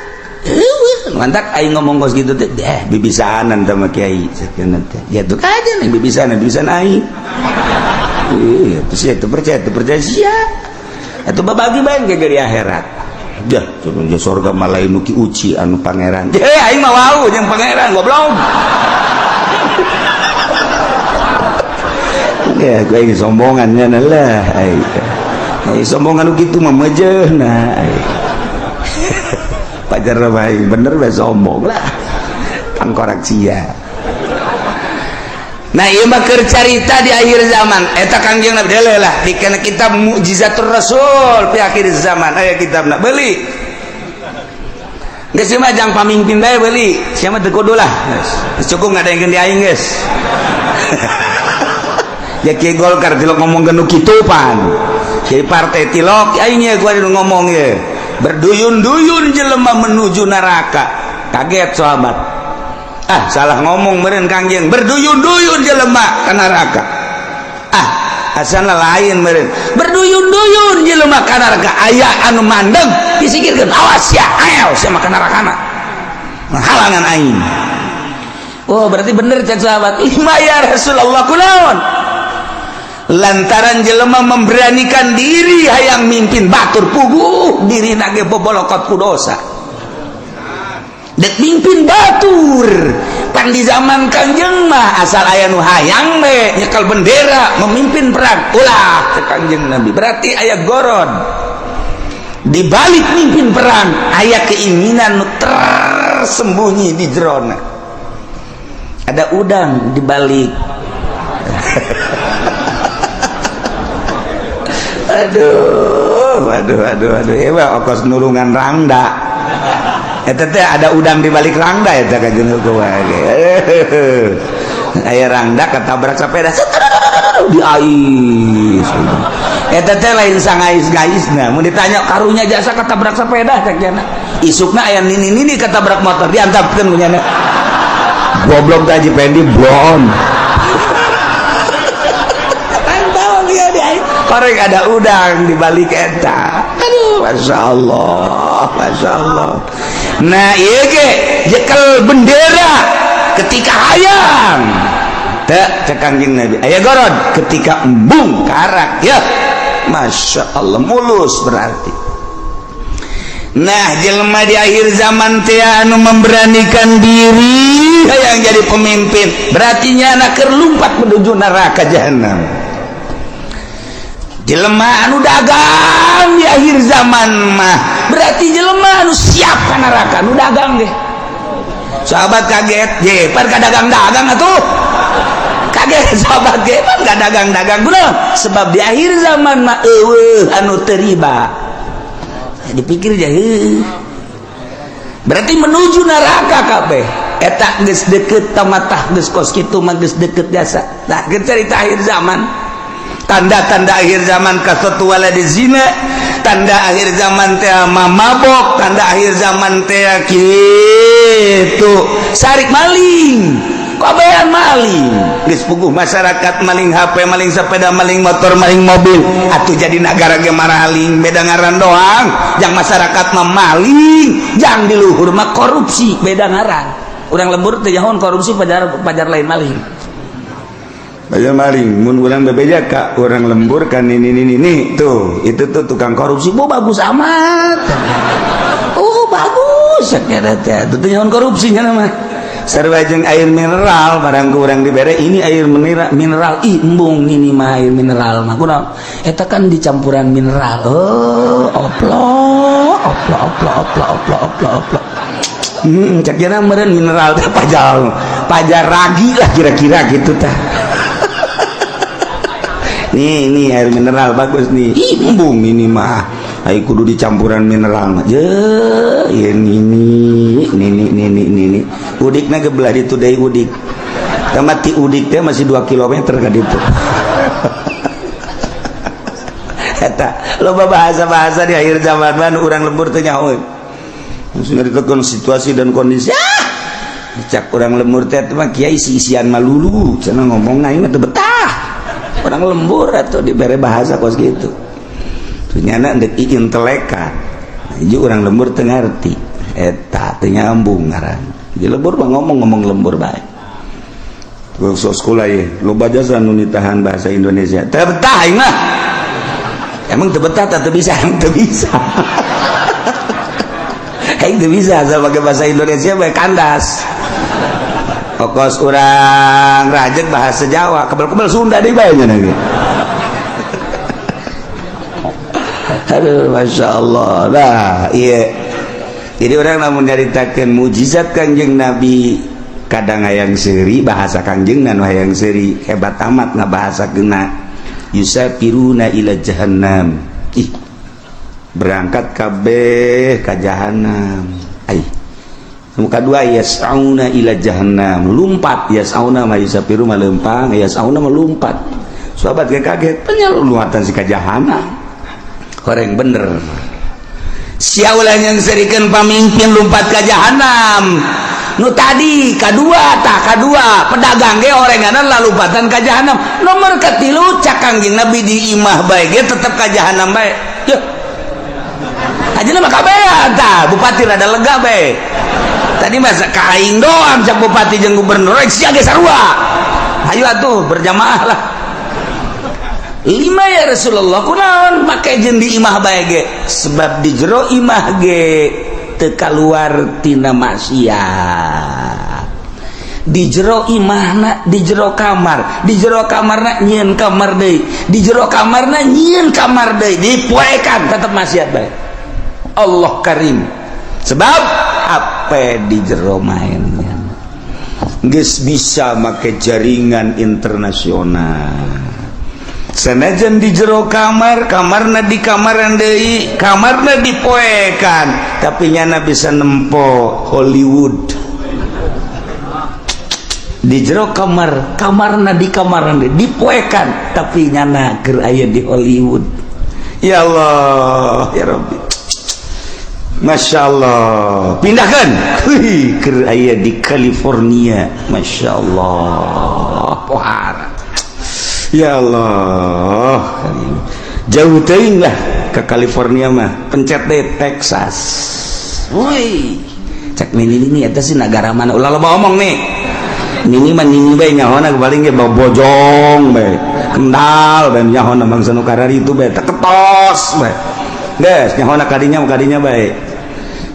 Mantak aing ngomong kos gitu teh, bibisanan sama kiai sekian teh. Ya tuh aja nih bibisanan, bibisan aing. Iya, terus ya itu percaya sia. Atuh babagi bae ge di akhirat. Dah, cuman je surga malai nu ki uci anu pangeran. Eh aing mah wau jeung pangeran goblok. Ya gue ini sombongannya lah. Ai sombongan gitu mah mejeuna. Pajar bae bener bae sombong lah. Tangkorak sia. Nah, ieu mah keur carita di akhir zaman. Eta Kangjeng Nabi deuleu lah di kana kitab Mukjizatur Rasul fi akhir zaman. Aya kitabna, beli. Geus mah jang pamimpin bae beli. Sia mah teu kudu lah. Geus cukup ngadengkeun di aing geus. Ya kieu Golkar tilok ngomong nu kitu pan. Kieu partai tilok aing ye gua ngomong ye. Berduyun-duyun jelema menuju neraka. Kaget sahabat. Ah, salah ngomong meureun Kangjeng. Berduyun-duyun jelema ka neraka. Ah, asana lain meureun. Berduyun-duyun jelema ka neraka. Aya anu mandeg disikirkeun, awas ya, ayo sia mah ka nerakana. Halangan aing. Oh, berarti bener cek sahabat. Lima ya Rasulullah, kunaon? Lantaran jelema memberanikan diri hayang mimpin batur, puguh diri nage bobolokot ku dosa. Dek mimpin batur. Pan di zaman Kangjeng mah asal aya nu hayang we nyekel bendera memimpin perang. Ulah cek Kangjeng Nabi. Berarti aya gorod. Di balik mimpin perang aya keinginan nu tersembunyi di jerona. Ada udang di balik. Aduh, aduh, aduh, aduh. Ewa okos nulungan rangda. Eta teh ada udang di balik rangda eta ka jeung kumaha. Aya rangda ketabrak sepeda di ais. Eta teh lain sangais-gaisna. Mun ditanya karunya jasa ketabrak sepeda cek cenah. Isukna aya nini-nini ketabrak motor diantapkeun ku nyana. Goblok teh Haji Pendi blon. Korek ada udang di balik eta. Aduh, masya Allah, masya Allah. Nah, iya ge jekel bendera ketika hayang. Teu cek Kangjeng Nabi. Aya gorod ketika embung karak ya. Masya Allah, mulus berarti. Nah, jelema di akhir zaman teh anu memberanikan diri hayang jadi pemimpin, berarti nyana keur lumpat menuju neraka jahanam. Jelema anu dagang di akhir zaman mah berarti jelema anu siap ka neraka nu dagang ge. Sahabat kaget, je pan ka dagang-dagang atuh. Kaget sahabat ge pan ka dagang-dagang kunaon? Sebab di akhir zaman mah eueuh anu teu riba. Dipikir je heuh. Berarti menuju neraka kabeh. Eta geus deukeut tamatah geus kos kitu mah geus deukeut jasa. Tah geus carita akhir zaman. Tanda-tanda akhir zaman kasatu waladi zina, tanda akhir zaman teh mabok, tanda akhir zaman teh kitu sarik maling, kabehan maling. Geus puguh masyarakat maling HP, maling sepeda, maling motor, maling mobil. Atuh jadi nagara ge maraling, beda ngaran doang. Jang masyarakat mah maling, jang di luhur mah korupsi, beda ngaran. Urang lembur teh nyahoan korupsi pajar, pajar lain maling. Banyak maling, mun urang bebeja ka urang lembur kan ini tuh, itu tuh tukang korupsi, oh bagus amat. Oh bagus, sakira teh. Itu teh nyahoan korupsinya mah. Sarua jeung air mineral, barang ku urang dibere ini air mineral, mineral ih embung ini mah air mineral mah. Kunaon? Eta kan dicampuran mineral. Oh, oplo, oplo, oplo, oplo, oplo, oplo, oplo. Cek kira meureun mineral teh pajar, pajar ragi lah kira-kira gitu tah. Nih, nih air mineral bagus nih. Ih, embung ini mah. Ai kudu dicampuran mineral mah. Je, ini ini ini ini ini. Udikna ge belah ditu deui udik. Tamat ti udik teh masih 2 km ka ditu. Eta loba bahasa-bahasa di akhir zaman mah urang lembur teh nyaho. Langsung ditekan situasi dan kondisi. Ah! Cak urang lembur teh mah kiai isi-isian malulu, cenah ngomong aing mah teu betah. Orang lembur atau dibere bahasa kos gitu. Ternyata ndek intelekan. Hiji orang lembur teu ngarti. Eta teu nyambung ngaran. Di lembur mah ngomong-ngomong lembur bae. Terus sekolah ye, loba jasa nu nitahan bahasa Indonesia. Teu betah aing mah. Emang teu betah teu bisa, teu bisa. Aing teu bisa asal pakai bahasa Indonesia bae kandas. Okos urang rajek bahasa Jawa, kebel-kebel Sunda deui bae nya ge. Aduh, Masya Allah. Nah, iya. Jadi orang lamun nyaritakeun mujizat Kangjeng Nabi, kadang hayang seuri bahasa Kangjeng nu hayang seuri hebat amat ngabahasakeunna. Yusafiruna ila jahannam. Ih, berangkat kabeh ka jahannam. Ai. Muka dua yas'auna ila jahannam. Lumpat yas'auna ma yusafiru ma lempang, yas'auna ma lumpat. Sahabat ge kaget, penyaluatan si ka jahannam. Horeng bener. Sia ulah nyeungseurikeun pamimpin lumpat ka jahanam. Nu tadi kadua tah kadua pedagang ge orenganan lalumpatan ka jahanam. Nomor katilu cak Kangjeng Nabi di imah bae ge tetep ka jahanam bae. Yeuh. Ajeuna mah kabehan tah, bupati rada lega bae. Tadi masa ka aing doang cak bupati jeung gubernur, sia ge sarua. Ayo atuh berjamaah lah. Lima ya Rasulullah, kunaon make jeung di imah bae ge? Sebab di jero imah ge teu kaluar tina maksiat. Di jero imahna, di jero kamar, di jero kamarna nyieun kamar deui, di jero kamarna nyieun kamar deui, dipoekan tetep maksiat bae. Allah Karim. Sebab apa di jero mainnya geus bisa make jaringan internasional. Sanajan di jero kamar, kamarna di kamaran deui, kamarna dipoekan, tapi nyana bisa nempo Hollywood. Di jero kamar, kamarna di kamaran deui, dipoekan, tapi nyana keur aya di Hollywood. Ya Allah, ya Rabbi. Masya Allah. Pindahkan. Wih, keur aya di California. Masya Allah. Pohara. Ya Allah, jauh teuing lah ke California mah, pencet deh Texas. Woi, cek nini ini eta sih negara mana? Ulah loba omong nih. Nini mah nini bae nyahona paling ge bojong bae. Kendal bae nyahona bangsa nu kararitu bae teketos bae. Geus nyahona kadinya kadinya bae.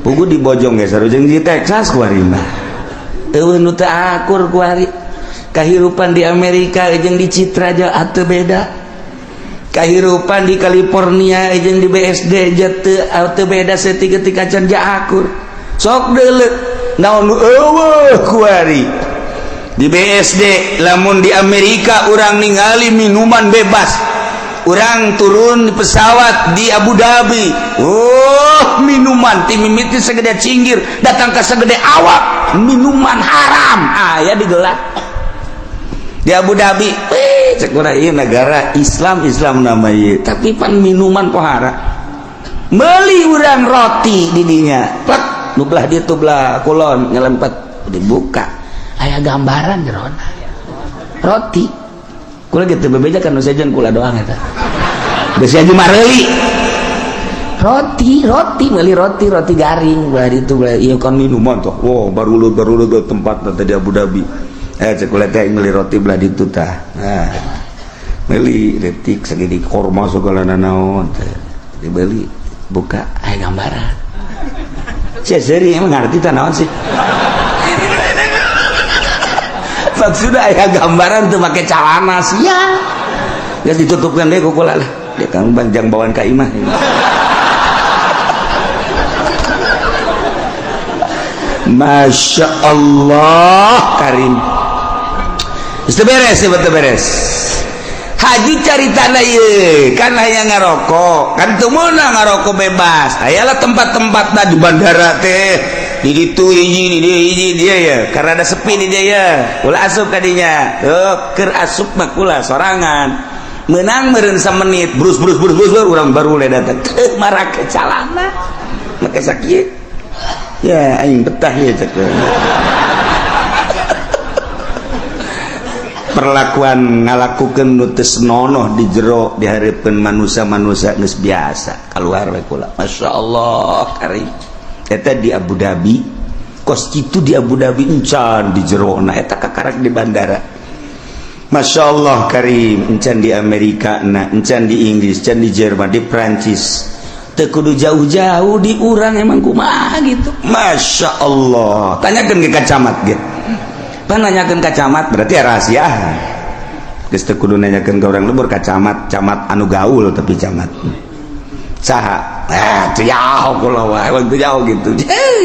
Pugu di bojong ge sarujeng di Texas kuari mah. Eueuh nu teu akur kuari. Kehidupan di Amerika jeung di Citra aja atau beda, kehidupan di California jeung di BSD aja atau beda saeutik ketika can akur. Sok deuleu naon nu eueuh kuari di BSD. Lamun di Amerika urang ningali minuman bebas, urang turun di pesawat di Abu Dhabi, oh minuman ti mimiti segede cinggir datang ke segede awak, minuman haram aya digelar di Abu Dhabi. Cek urang ieu negara Islam, Islam namanya, tapi pan minuman pohara. Meuli urang roti di dinya, plek nu belah dieu tuh belah kulon nyelempet, dibuka aya gambaran jerona roti. Kula gitu bebeja kan nu sejen kula doang eta geus aja mareuli roti, roti meuli roti, roti garing belah ditu belah ieu kan minuman tuh. Wow, baru baru tempat tadi Abu Dhabi. Cek kula teh meuli roti belah ditu tah. Nah, meuli detik segede korma segala nanaon teh dibeli, buka aya gambaran. Sia seuri emang ngarti tah naon sih. Maksudnya aya gambaran tuh make calana sia. Geus ditutupkan deh ku kula lah. Dia kan banjang bawaan ka imah. Masya Allah Karim. Geus beres, betul beres. Haji cari tanah ieu kan hayang ngarokok, kan teu meunang ngarokok bebas. Ayalah tempat-tempatna di bandara teh, di ditu hiji, di dieu hiji dia ya, karena ada sepi di dia ya. Ulah asup kadinya. Tuh, keur asup mah kula sorangan. Menang meureun samenit, brus brus brus brus urang baru le datang. Teu marake calana. Make sakieu. Ya aing betah ya cek. Perlakuan ngalakukeun nu teu senonoh di jero di hareupeun manusia-manusia geus biasa keluar we kula. Masya Allah Karim. Eta di Abu Dhabi kos kitu di Abu Dhabi encan di jerona eta kakarak di bandara. Masya Allah Karim, encan di Amerika na, encan di Inggris, encan di Jerman, di Prancis. Teu kudu jauh-jauh di urang emang kumaha gitu. Masya Allah. Tanyakeun ke camat ge. Pan nanyakeun ka camat berarti ya rahasia. Geus teu kudu nanyakeun ka urang lembur, ka camat, camat anu gaul, tapi camat saha? Eh, teu jauh kula wae, teu jauh gitu.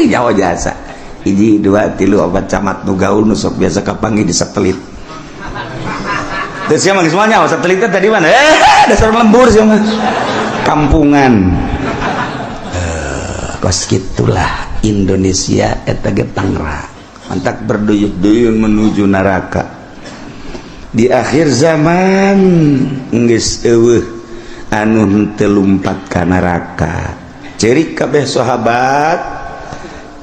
Jauh jasa. Hiji, dua, tilu, opat camat nu gaul, nu sok biasa kapanggih di satelit. Terus siapa semuanya satelitnya tadi mana? Eh, dasar lembur sih mah. Kampungan. Eh, kos gitulah Indonesia eta ge Tangerang. Mantak berduyun-duyun menuju neraka. Di akhir zaman geus eueuh anu henteu lumpat ka neraka. Cerik kabeh sahabat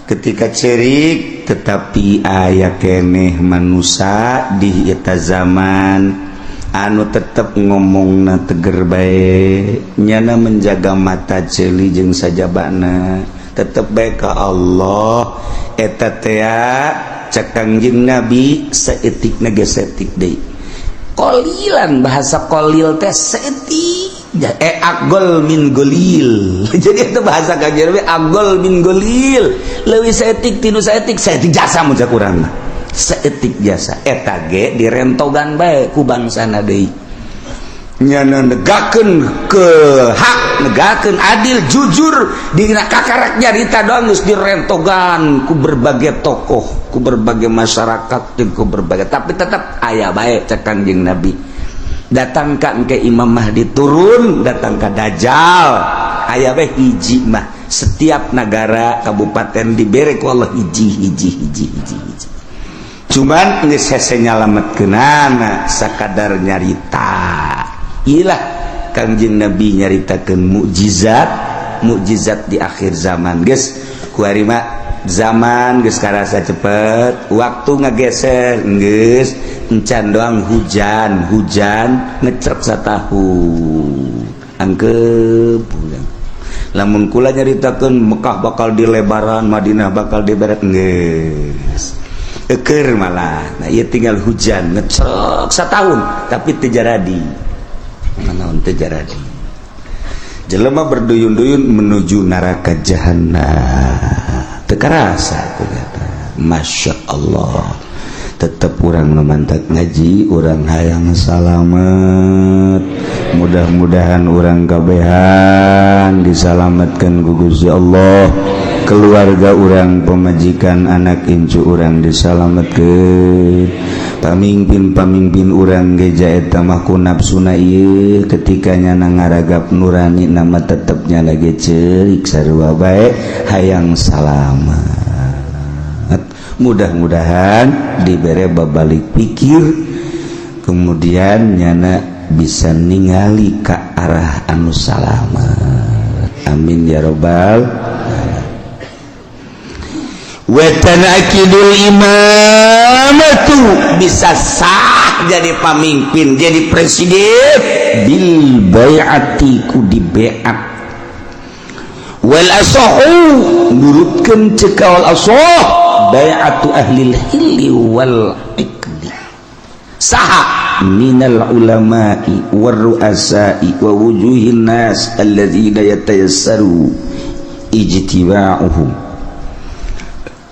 ketika cerik, tetapi aya keneh manusia di eta zaman anu tetep ngomongna teger bae, nyana menjaga mata ceuli jeung sajabana, tetep bae ka Allah. Eta tea cek Kangjeng Nabi saeutik ge saeutik deui, qolilan. Bahasa qolil teh saeutik, eh, aqollu min qolil. Jadi itu bahasa Kangjeng Nabi, aqollu min qolil, leuwih saeutik tinu saeutik. Saeutik jasa mun cek urang mah, saeutik jasa. Eta ge direntogan bae ku bangsana deui. Nyana negakeun ke hak, negakeun adil, jujur, dina kakarak nyarita doang geus direntogan ku berbagai tokoh, ku berbagai masyarakat, jeung ku berbagai, tapi tetap aya bae. Cek Kangjeng Nabi, datang ka ke Imam Mahdi turun, datang ka Dajjal, aya bae hiji mah. Setiap negara kabupaten dibere ku Allah hiji, hiji, hiji, hiji, hiji. Cuman geus hese nyalametkeunana, sakadar nyarita. Ilah Kangjeng Nabi nyaritakeun mukjizat, mukjizat di akhir zaman. Geus kuari mah zaman geus karasa cepet, waktu ngageser, geus encan doang hujan, hujan ngecrek satahun angkep. Lamun kula nyaritakeun Mekah bakal dilebaran, Madinah bakal diberet, geus eker malah. Nah, ieu tinggal hujan ngecrek satahun, tapi teu jaradi naon, teu jaradi. Jelema berduyun-duyun menuju neraka jahanam, teu karasa aku kata. Masya Allah, tetap urang mantak ngaji, urang hayang salamet. Mudah-mudahan urang kabehan disalamatkan ku Gusti Allah, keluarga urang, pemajikan, anak incu urang disalamatkan, pamimpin-pamimpin urang geja. Eta mah ku nafsuna ieu ketika nyana ngaragap nurani nama, tetepnya lagi cerik sarua bae hayang salamat. Mudah-mudahan dibere babalik pikir, kemudian nyana bisa ningali ke arah anu salamat. Amin ya robbal. Watanakidul imamatu, bisa sah jadi pamimpin, jadi presiden, bil bai'ati, ku di baiat. Wal asahu, nurutkeun ceuk wal asah, bai'atu ahlil hilli wal iqdi. Saha? Minal ulama'i war ru'asa'i wa wujuhin nas alladzina yatayassaru ijtiba'uhum.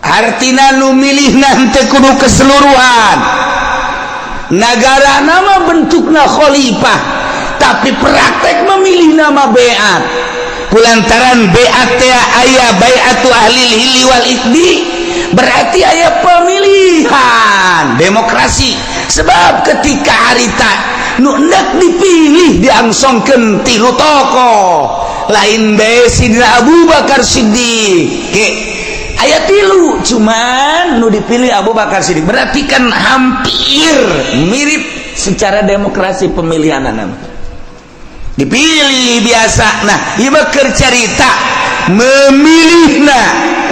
Artina nu milih nanti kudu keseluruhan negara. Nama bentukna khalifah, tapi praktek memilih nama beat. Kulantaran beat aya bai'atu ahli hilli wal iqdi, berarti aya pemilihan demokrasi. Sebab ketika harita nu hendak dipilih diangsongkeun tilu tokoh, lain bae Sidina Abu Bakar Siddiq ke aya tilu, cuman nu dipilih Abu Bakar Siddiq. Berarti kan hampir mirip secara demokrasi pemilihan nama dipilih biasa. Nah, ieu mah keur carita memilihna.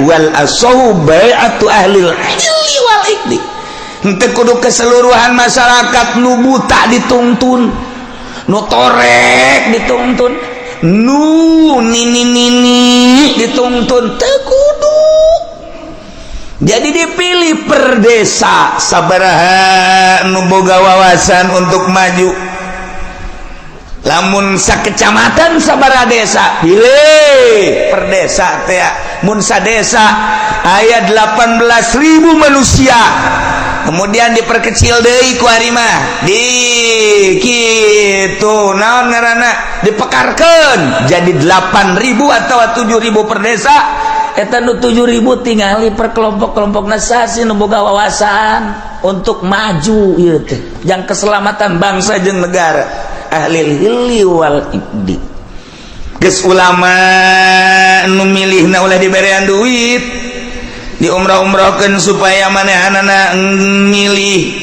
Wal asahu bai'atu ahli hilli wal iqdi. Henteu kudu keseluruhan masyarakat. Nu buta dituntun, nu torek dituntun, nu nini nini dituntun, teu kudu. Jadi dipilih per desa sabaraha nu boga wawasan untuk maju. Lamun sakecamatan sabaraha desa, pilih per desa teh. Mun sadesa aya 18.000 manusia. Kemudian diperkecil deui ku ari mah di kitu, naon ngaranna, dipekarkeun jadi 8000 atau 7000 per desa. Eta nu 7000 tingali per kelompok-kelompok sasi nu boga wawasan untuk maju ieu teh jang keselamatan bangsa jeung negara, ahli hilli wal aqdi. Geus ulama nu milihna ulah diberean duit, diumrah-umrahkeun supaya manehanana milih.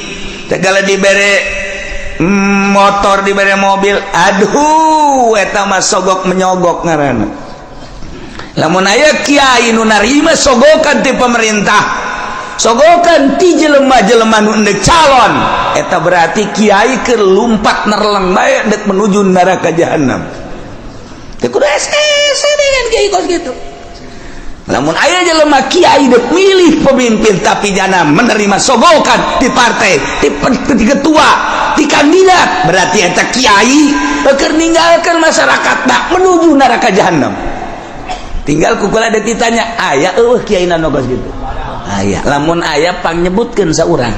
Segala dibere motor, dibere mobil, aduh, eta mah sogok menyogok ngaranna. Lamun aya kiai nu narima sogokan ti pemerintah, sogokan ti jelema-jelema nu endek calon, eta berarti kiai keur lumpat nerleng bae dek menuju neraka jahanam. Teu kudu SS dengan kiai kos gitu. Lamun aya jelema kiai dek milih pemimpin tapi jana menerima sogokan di partai, di ketua, di kandidat, berarti eta kiai keur ninggalkeun masyarakat tak menuju neraka jahanam. Tinggal kukula ada ditanya, aya eueuh kiai nu kos gitu? Aya. Lamun aya, pangnyebutkeun saurang.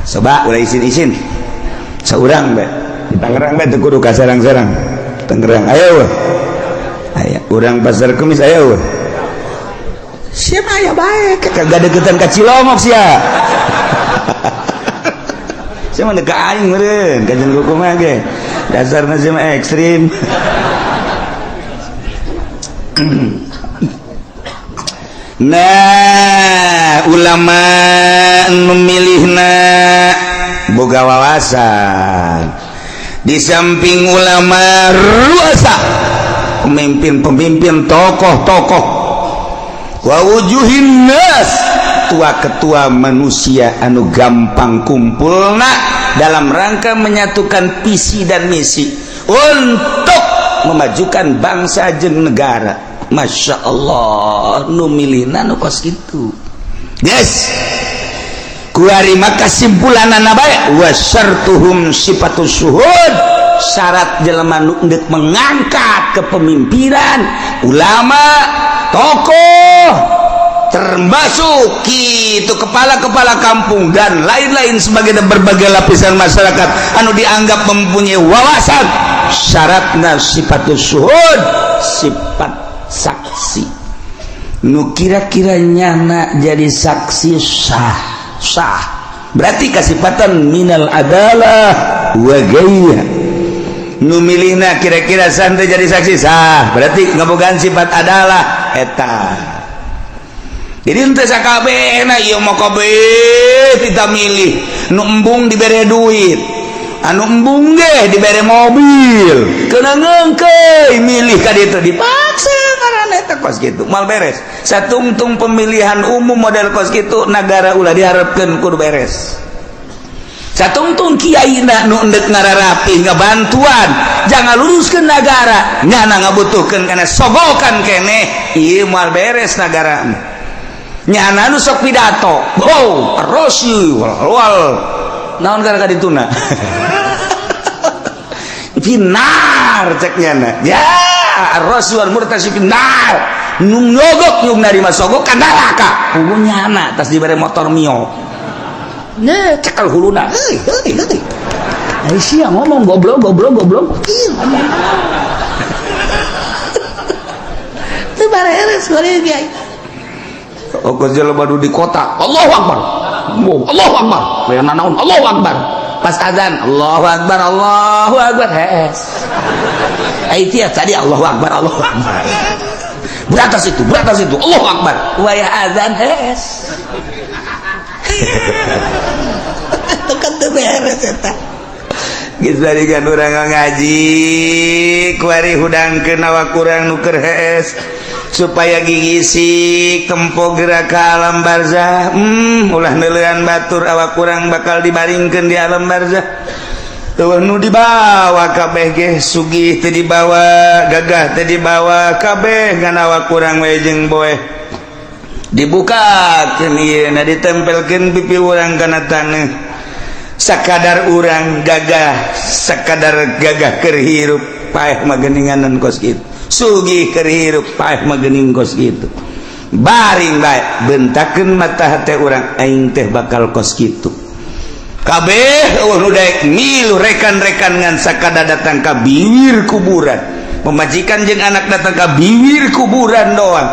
Coba ulah isin-isin, saurang bae di Tangerang bae, teu kudu ka Serang-Serang. Tangerang aya eueuh? Aya. Urang Pasar Kemis aya eueuh? Siapa aya bae, kagak deketan ka Cilongok sia. Sia mah ka aing meureun, kajian kumaha ge. Dasarna sia mah ekstrim. Nah, ulama memilihna boga wawasan. Di samping ulama ruasa, pemimpin-pemimpin, tokoh-tokoh, wa wujuhin nas, ketua-ketua manusia anu gampang kumpulna dalam rangka menyatukan visi dan misi untuk memajukan bangsa jeung negara. Masya Allah, nu milihna nu kos kitu. Yes, kuari maka kesimpulanana bae, wa syartuhum sifatus syuhud. Syarat jelema nu endek mengangkat kepemimpinan, ulama, tokoh, termasuk itu kepala-kepala kampung dan lain-lain sebagai berbagai lapisan masyarakat anu dianggap mempunyai wawasan, syaratna sifatus syuhud, sifat saksi. Nu kira-kira nyana jadi saksi sah, sah berarti kasipatan minal adalah wa gaya. Nu milihna kira-kira santai jadi saksi sah, berarti ngabogaan sifat adalah eta. Jadi ente sakabehna ieu mah kabeh kita milih, nu embung dibere duit, anu embung ge dibere mobil, kena ngeungkeuy milih ka ditu, dipaksa karena eta kos kitu moal beres. Satungtung pemilihan umum model kos kitu, negara ulah diharapkeun kudu beres. Satungtung kiai nu endek ngararapi ngabantuan jangan luruskeun negara, nyana ngabutuhkeun kana sogokan keneh, ieu moal beres negara. Nyana nu sok pidato, oh rosi wal wal naon gara dituna finnar, cek nyana ya arrasi wal murtasi finnar. Nu nyogok, nu narima sogok ka neraka. Puguh nyana tas dibere motor Mio. Ne cekel huluna, heuy heuy heuy. Ai sia ngomong goblok goblok goblok. Ih, ngomong. Teu bareres goreng kiai. Oke, jelema di kota, Allahu Akbar. Wow, Allahu Akbar. Aya nanaon, Allahu Akbar. Pas azan, Allahu Akbar, Allahu Akbar. Hees. Ai tiap tadi Allahu Akbar, Allahu Akbar. Beratas itu, beratas itu, Allahu Akbar. Wayah azan hees. Itu kan teu beres eta. Geus barikan urang ngaji, kuari hudangkeun awak urang nu keur hees supaya gigisik tempo gerak ke alam barzah. Ulah neuleuan batur, awak kurang bakal dibaringkeun di alam barzah. Tuh nu dibawa kabeh ge, sugih teu dibawa, gagah teu dibawa, kabeh ngan awak kurang we jeung boeh. Dibukakeun ieu na, ditempelkeun pipi urang kana taneuh. Sakadar urang gagah, sakadar gagah keur hirup, paeh mah geuninganan kos kitu. Sugih keur hirup, paeh mah geuning kos kitu. Baring bae, bentakeun mata hate urang, aing teh bakal kos kitu. Kabeh euweuh nu daek milu, rekan-rekan ngan sakada datang ka bibir kuburan. Pemajikan jeung anak datang ka bibir kuburan doang.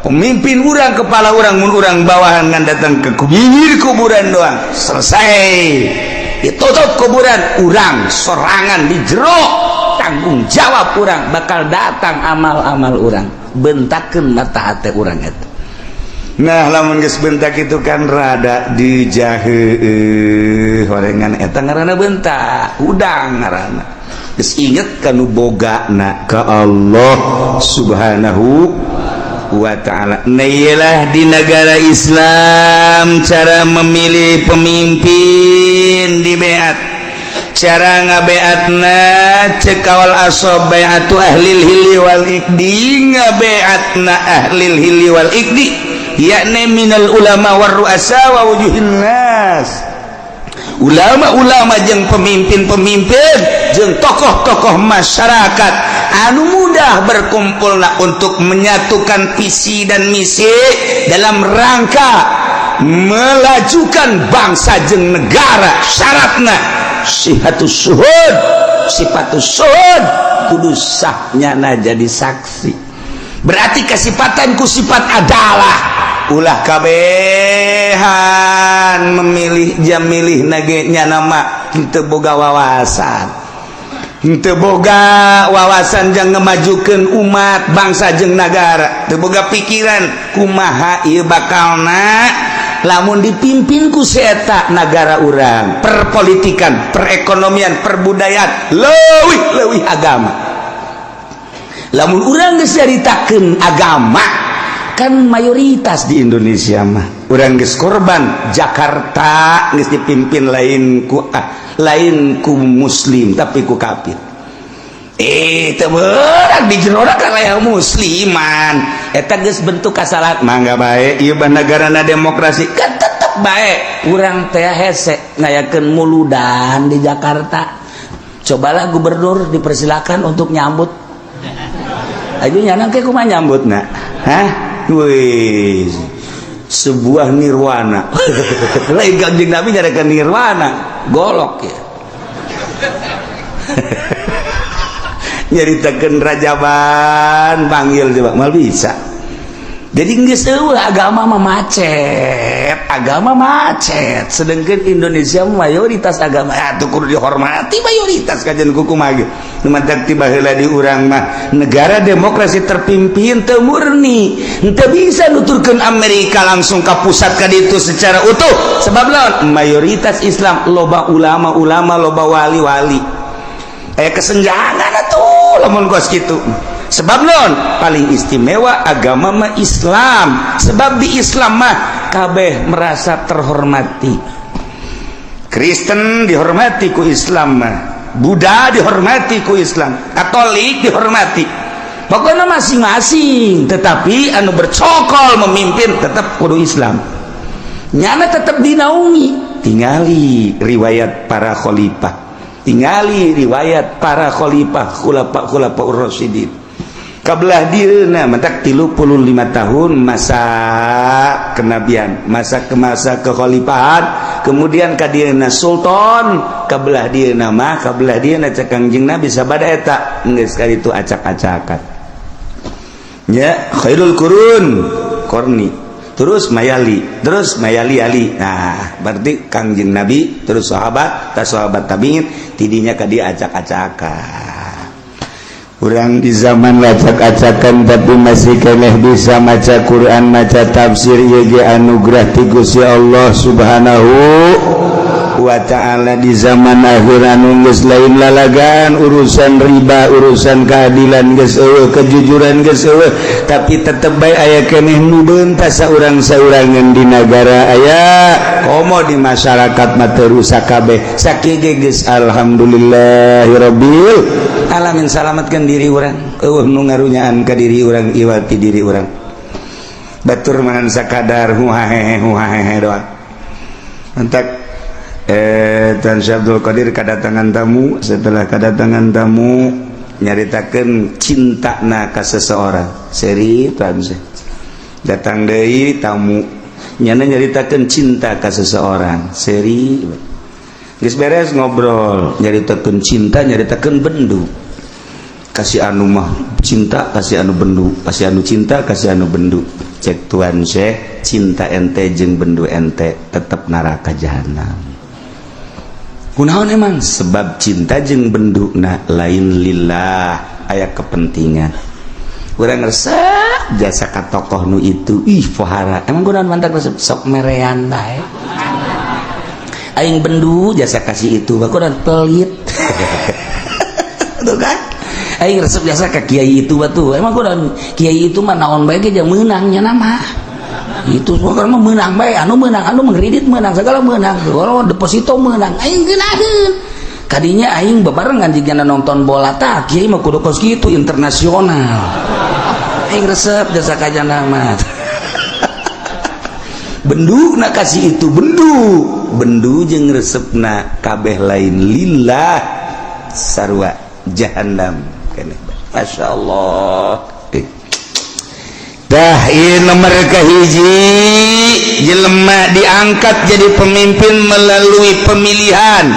Pemimpin urang, kepala urang, mun urang bawahan ngan datang ke bibir kuburan doang. Selesai, ditutup kuburan, urang sorangan di jero, tanggung jawab urang, bakal datang amal-amal urang. Bentakeun mata hati urang eta. Nah, lamun geus bentak itu kan rada dijahe horengan, eta ngaranna bentak udang, ngaranna geus inget kanu bogana ka Allah Subhanahu wa Ta'ala. Nah, iyalah, di negara Islam cara memilih pemimpin di beat, cara ngabeatna cek kawal asob bai'atu ahlil hilli wal iqdi, ngabeatna ahlil hilli wal iqdi, yakni minal ulama war ru'asa wa wujuhin nas, ulama-ulama jeung pemimpin-pemimpin jeung tokoh-tokoh masyarakat anu mudah berkumpulna untuk menyatukan visi dan misi dalam rangka melajukan bangsa jeung negara. Syaratna sihatus syuhud, sifatus syuhud, kudu sahnya jadi saksi, berarti kesifatan ku sifat adalah ulah kabehan memilih jam milih nage nya nama henteu boga wawasan, henteu boga wawasan jang ngemajukeun umat, bangsa jeung negara, teu boga pikiran kumaha ieu bakalna lamun dipimpin ku eta negara urang, perpolitikan, perekonomian, perbudayaan, leuwih leuwih agama. Lamun urang geus nyaritakeun agama kan mayoritas di Indonesia mah, urang geus korban Jakarta geus dipimpin lain ku ah, lain ku muslim tapi ku kafir. Eh, teu beurang di jero kan aya musliman. Eta geus bentuk kasalahan. Mangga bae ieu negarana demokrasi kan tetep bae urang teh hese ngayakeun muludan di Jakarta. Cobalah gubernur dipersilakan untuk nyambut aja, nyana ke kumaha nyambutna? Hah? Wih, sebuah nirwana. Lain Kanjeng Nabi nyarikan nirwana, golok ya. Nyaritakeun rajaban panggil coba mal bisa. Jadi geus eueuh agama mah macet, agama macet. Sedangkan Indonesia mayoritas agama atuh kudu dihormati mayoritas, kajian kumaha ge. Nu mantak ti baheula di urang mah negara demokrasi terpimpin teu murni, henteu bisa nuturkeun Amerika langsung ka pusat ka ditu secara utuh. Sebab lawan mayoritas Islam, loba ulama-ulama, loba wali-wali. Aya kesenjangan atuh lamun kos kitu. Sebab non paling istimewa agama mah Islam, sebab di Islam mah kabeh merasa terhormati. Kristen dihormati ku Islam mah, Buddha dihormati ku Islam, Katolik dihormati, pokoknya masing-masing. Tetapi anu bercokol memimpin tetap kudu Islam, nyana tetap dinaungi. Tingali riwayat para khalifah, tingali riwayat para khalifah, khulafa khulafa rasyidin kabelah dieuna, mentak 35 tahun masa kenabian, masa ke masa kekhalifahan, kemudian ka dieuna sultan, kabelah dieuna mah, kabelah dieuna cek Kangjeng Nabi sabada eta geus kali itu acak-acakan ya, khairul qurun qarni, terus mayali, terus mayali ali. Nah, berarti Kangjeng Nabi, terus sahabat, tas sahabat, tabiin, tidinya ka dia acak-acakan. Urang di zaman acak-acakan tapi masih keneh bisa maca Quran, maca tafsir, ieu ge anugerah ti Gusti Allah Subhanahu wa Ta'ala. Di zaman akhir anu geus lain lalagan, urusan riba, urusan keadilan geus eueuh, kejujuran geus eueuh, tapi tetep bae aya keneh nu beuntas saurang-saurangan di nagara, aya komo di masyarakat mah teu rusak kabeh. Sakieu ge geus alhamdulillahirabbil alamin, salamatkan diri urang, eueuh nu ngarunyaan ka diri urang iwati diri urang. Batur mah sakadar huhahehe huhahehe doang. Entak Tan Syekh Abdul Qadir kedatangan tamu. Setelah kedatangan tamu, nyaritakeun cintana ka seseorang seri. Tan Syekh Datang deui tamu, nyana nyaritakeun cinta ka seseorang. Seri geus beres ngobrol, nyaritakeun cinta, nyaritakeun bendu. Kasih anu mah cinta, kasih anu bendu, kasih anu cinta, kasih anu bendu. Cek Tuan Syekh, cinta ente jeung bendu ente tetap neraka jahanam. Kunaon emang? Sebab cinta jeung bendu na lain lillah, aya kepentingan. Urang resep jasa ka tokoh nu itu, ih pohara. Emang kunaon mantak resep? Sok merean bae. Aing bendu jasa kasih itu, kunaon? Pelit. Tuh kan? Aing resep jasa ka kiai itu batu. Emang kunaon? Kiai itu mah naon bae ge meunang nya nama. Itu pokoknya mah meunang bae, anu meunang, anu mengkredit meunang, segala meunang. Kalau deposito meunang, aing geunaheun. Kadinya aing bebarengan jigana nonton bola, tah kiai mah kudu kos kitu, internasional. Aing resep jasa ka jana mah. Bendu na kasih itu bendu. Bendu jeung resepna kabeh lain lillah, sarua jahanam keneh. Masya Allah. Dah, ieu nomor kahiji, jelema diangkat jadi pemimpin melalui pemilihan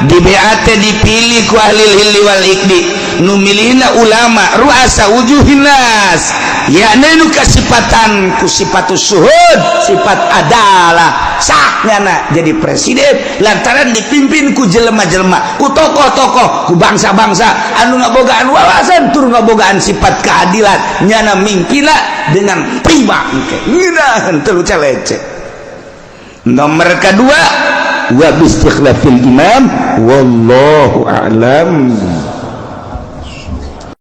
di BAT, dipilih ku ahli hilli wal iqdi, nu milihna ulama, ruasa wujuhin nas, yakni nu kasipatan ku sifatus suhud, sifat adalah sahnya jadi presiden lantaran dipimpin ku jelema-jelema, ku tokoh-tokoh, ku bangsa-bangsa anu ngabogaan wawasan tur ngabogaan sifat keadilan. Nyana mingkina dengan prima engke ngeunaheun teu lecek. Nomor kedua, wa bi istikhlafil imam, wallahu a'lam.